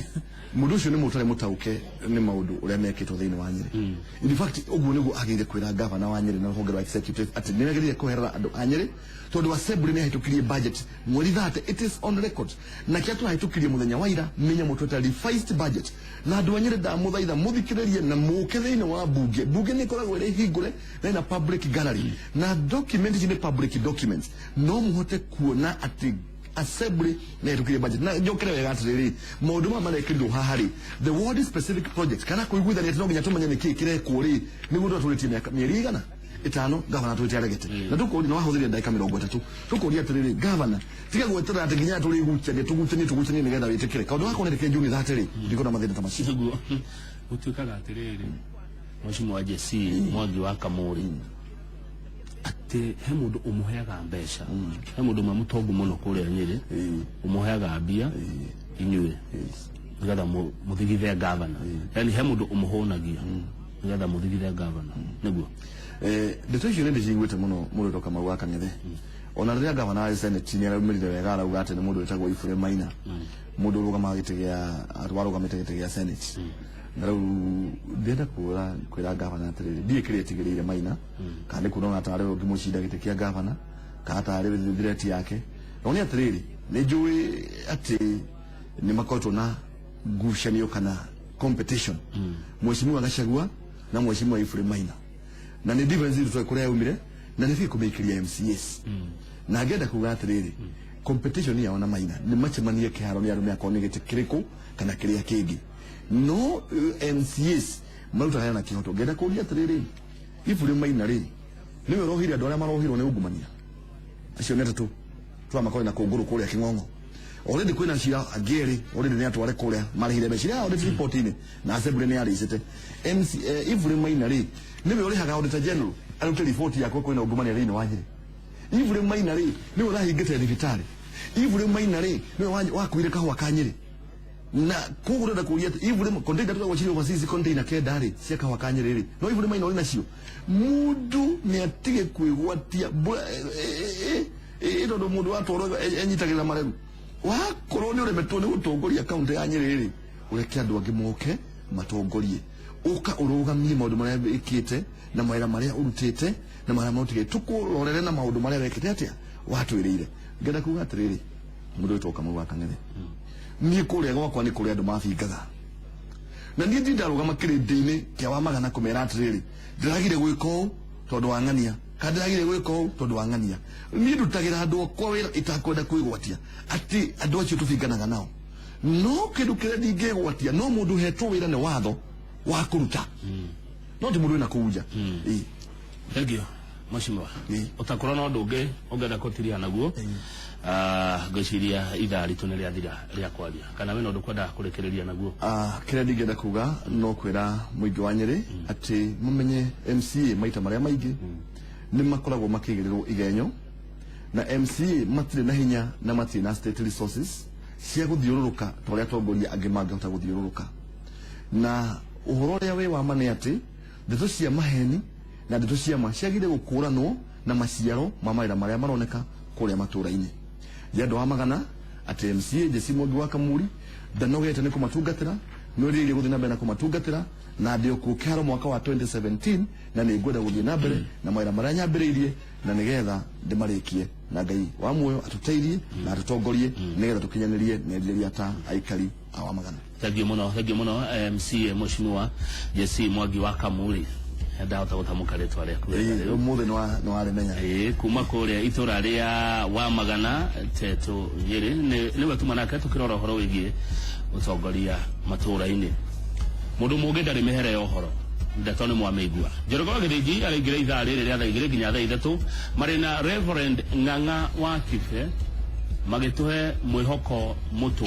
mũndũ ũcio nĩ mũtarĩ mũtaũke nĩ maũndũ ũrĩa mekĩtwo thĩinĩ wa Nyĩrĩ. In fact, ũguo nĩguo agĩrĩire kwĩra gavana wa Nyĩrĩ na rũhonge rwa executive atĩ nĩ agĩrĩire kũherera andũ a Nyĩrĩ tondũ assembly nĩ yahĩtũkirie budget mweri 30, it is on record, na kĩrĩa tũrahĩtũkirie mũthenya wa ira nĩ nyamũ tweta revised budget. Na andũ a Nyĩrĩ ndamũthaitha mũthikĩrĩrie na mũke thĩinĩ wa mbunge. Mbunge nĩ ĩkoragwo ĩrĩ hingũre na ĩna public gallery, na document ici nĩ public documents, no mũhote kuona atĩ assembly nĩ yahĩtũkirie budget. Na njokere wega atĩrĩrĩ, maũndũ maya marekĩrirwo haha rĩ, the ward specific project kana kũiguithania atĩ no nginya tũmenye nĩkĩĩ kĩrekwo rĩ, nĩguo tũratũrĩtie mĩaka mĩeri igana ĩtano gavana twĩte aregete. Na tũkũria na wahũthĩrire ndagĩka 30, tũkũria atĩrĩrĩ, gavana tiga gweterera atĩ nginya tũrĩgucania tũgucanie nĩgetha wĩtĩkĩre kaũndũ gaka nĩ June 30 rĩ, ndikona mathĩna ta macio. Nĩguo gũtuĩkaga atĩrĩrĩ, Mheshimiwa JC Mwangi wa Kamũrĩ, atĩ he mũndũ ũmũheaga mbeca, he mũndũ ũmwe mũtongu mũno kũrĩa Nyĩrĩ ũmũheaga mbia inyuĩ nĩgetha mũthigithe gavana, yani he mũndũ ũmũhũnagia nĩgetha mũthigithe gavana. Nĩguo ndeto icio nĩ ndĩciguĩte mũno mũndũ wĩtwo Kamau wa Kang'ethe. Ona rĩrĩa gavana wa Senate nĩ araumĩrire wega arauga atĩ nĩ mũndũ wĩtagwo Ibure Maina, mũndũ ũrũgamaga gĩtĩ gĩa warũgamĩte gĩtĩ gĩa Senate. Na rĩu ndĩrenda kwĩra gavana atĩrĩrĩ, ndiĩ kĩrĩa etigĩrĩire Maina, kana nĩ kuona tarĩ we ũngĩmũcinda gĩtĩ kĩa gavana, kana tarĩ threat yake. No nĩ atĩrĩrĩ, nĩ njũĩ atĩ nĩ makoretwo na ngucanio kana competition, Mheshimiwa Gachagua na Mheshimiwa Ibure Maina, na nĩ difference itũ kũrĩa yaumire na nĩ kũmĩikĩria MCAs. Na ngenda kuga atĩrĩrĩ, competition yao na Maina nĩ macemanie kĩharo nĩ arũme akorwo nĩ gĩtĩ kĩrĩkũ kana kĩrĩa kĩngĩ, no MCAs marutaga na kĩhoto. Ngenda kũria atĩrĩrĩ, Ibure Maina rĩ, nĩwe ũrohire andũ arĩa marohirwo nĩ ungumania acio nĩ atatũ twamakorwo na kũngũrũ kũrĩa Kĩng'ong'o. Already kwĩna cira angĩ erĩ already nĩ atware kũrĩa marĩhire mbeca iria audit report-inĩ na assembly nĩ yarĩcĩte. MC Ibure Maina rĩ, nĩwe ũrĩhaga auditor general arute report yakwa kwĩna ungumania thĩinĩ wa Nyĩrĩ. Ibure Maina rĩ, nĩwe ũrahingĩte thibitarĩ. Ibure Maina rĩ, nĩwe wakuire kahũa ka Nyĩrĩ. Na koguo ndĩrenda kũria atĩ Ibure container tũragwacire overseas container 9 rĩ cia kahũa ka Nyĩrĩ rĩ, no Ibure Maina ũrĩ nacio. Mũndũ nĩ atige kwĩgwatia tondũ mũndũ watwarwo enyitagĩrĩra maregu. Wakorwo nĩ ũremetwo nĩ gũtongoria kaunti ya Nyĩrĩ rĩ, ũreke andũ angĩ moke matongorie. Ũka ũrũgamie maũndũ marĩa wĩkĩte na mawĩra marĩa ũrutĩte na marĩa marutĩte, tũkũrorere na maũndũ marĩa wekĩte atĩa watwĩrĩire. Ngenda kuga atĩrĩrĩ, mũndũ wĩtwo Kamau wa Kang'ethe, niĩ kũrĩa gwakwa nĩ kũrĩa andũ mabingaga, na niĩ ndindarũgama kĩrĩndĩ-inĩ kĩa wa magana kũmera atĩrĩrĩ, ndĩragire gwĩka ũũ tondũ wa ng'ania, kana ndĩragire gwĩka ũũ tondũ wa ng'ania. Niĩ ndutagĩra andũ akwa wĩra itakwenda kwĩgwatia atĩ andũ acio tũbinganaga nao, no kĩndũ kĩrĩa ndingĩgwatia no mũndũ hetwo wĩra nĩ watho wa kũruta. No ti mũndũ wĩna kũu nja. Ĩĩ. Thank you, mheshimiwa. Ĩĩ. Ũtakorwo na ũndũ ũngĩ ũngĩenda kũtiria naguo, ngwĩciria ithaa ritũ nĩ rĩathira rĩa kwaria, kana wĩna ũndũ kwenda kũrĩkĩrĩria naguo? Ah, kĩrĩa ndingĩenda kuga no kwĩra mũingĩ wa Nyĩrĩ atĩ mamenye MCA maita marĩa maingĩ nĩ makoragwo makĩigĩrĩrwo igenyo, na MCA matirĩ na hinya na matirĩ na state resources cia gũthiũrũrũka ta ũrĩa atongoria angĩ mangĩhota gũthiũrũrũka. Na ũhoro ũrĩa wĩ wa ma nĩ atĩ ndeto cia maheni na ndeto cia ma ciagĩrĩire gũkũranwo na maciaro ma mawĩra marĩa maroneka kũrĩa matũra-inĩ. Njĩ andũ wa Magana atĩ MCA Jesse Mwangi wa Kamuri ndanogete nĩ kũmatungatĩra, nĩ ũrĩrĩirie gũthiĩ na mbere na kũmatungatĩra, na ndĩ okuo kĩharo mwaka wa 2017, na nĩ ngwenda gũthiĩ na mbere na mawĩra marĩa nyambĩrĩirie na nĩgetha ndĩmarĩkie, na Ngai wa muoyo atũteithie na atũtongorie nĩgetha tũkinyanĩrie merirĩria ta aikari a Wamagana. Thank you mũno, thank you mũno, MCA mheshimiwa Jesse Mwangi wa Kamuri. Ndahota gũtamũka rĩtwa rĩaku wega Ĩĩ, rĩu. ũmũthĩ nĩwarĩmenya. Ĩĩ, kuma kũrĩa itũra rĩa Wamagana, Tetu, Nyĩrĩ, nĩwe tuma nake tũkĩrora ũhoro wĩgiĩ ũtongoria matũra-inĩ. Mũndũ mũngĩ ndarĩ mĩhere ya ũhoro, ndeto nĩ mwamĩigua. Njoroge wa Gĩthĩnji araingĩra ithaa rĩrĩ rĩa thaa 2 nginya thaa 3 marĩ na Reverend Ng'ang'a wa Kibe magĩtũhe mwĩhoko mũtũ.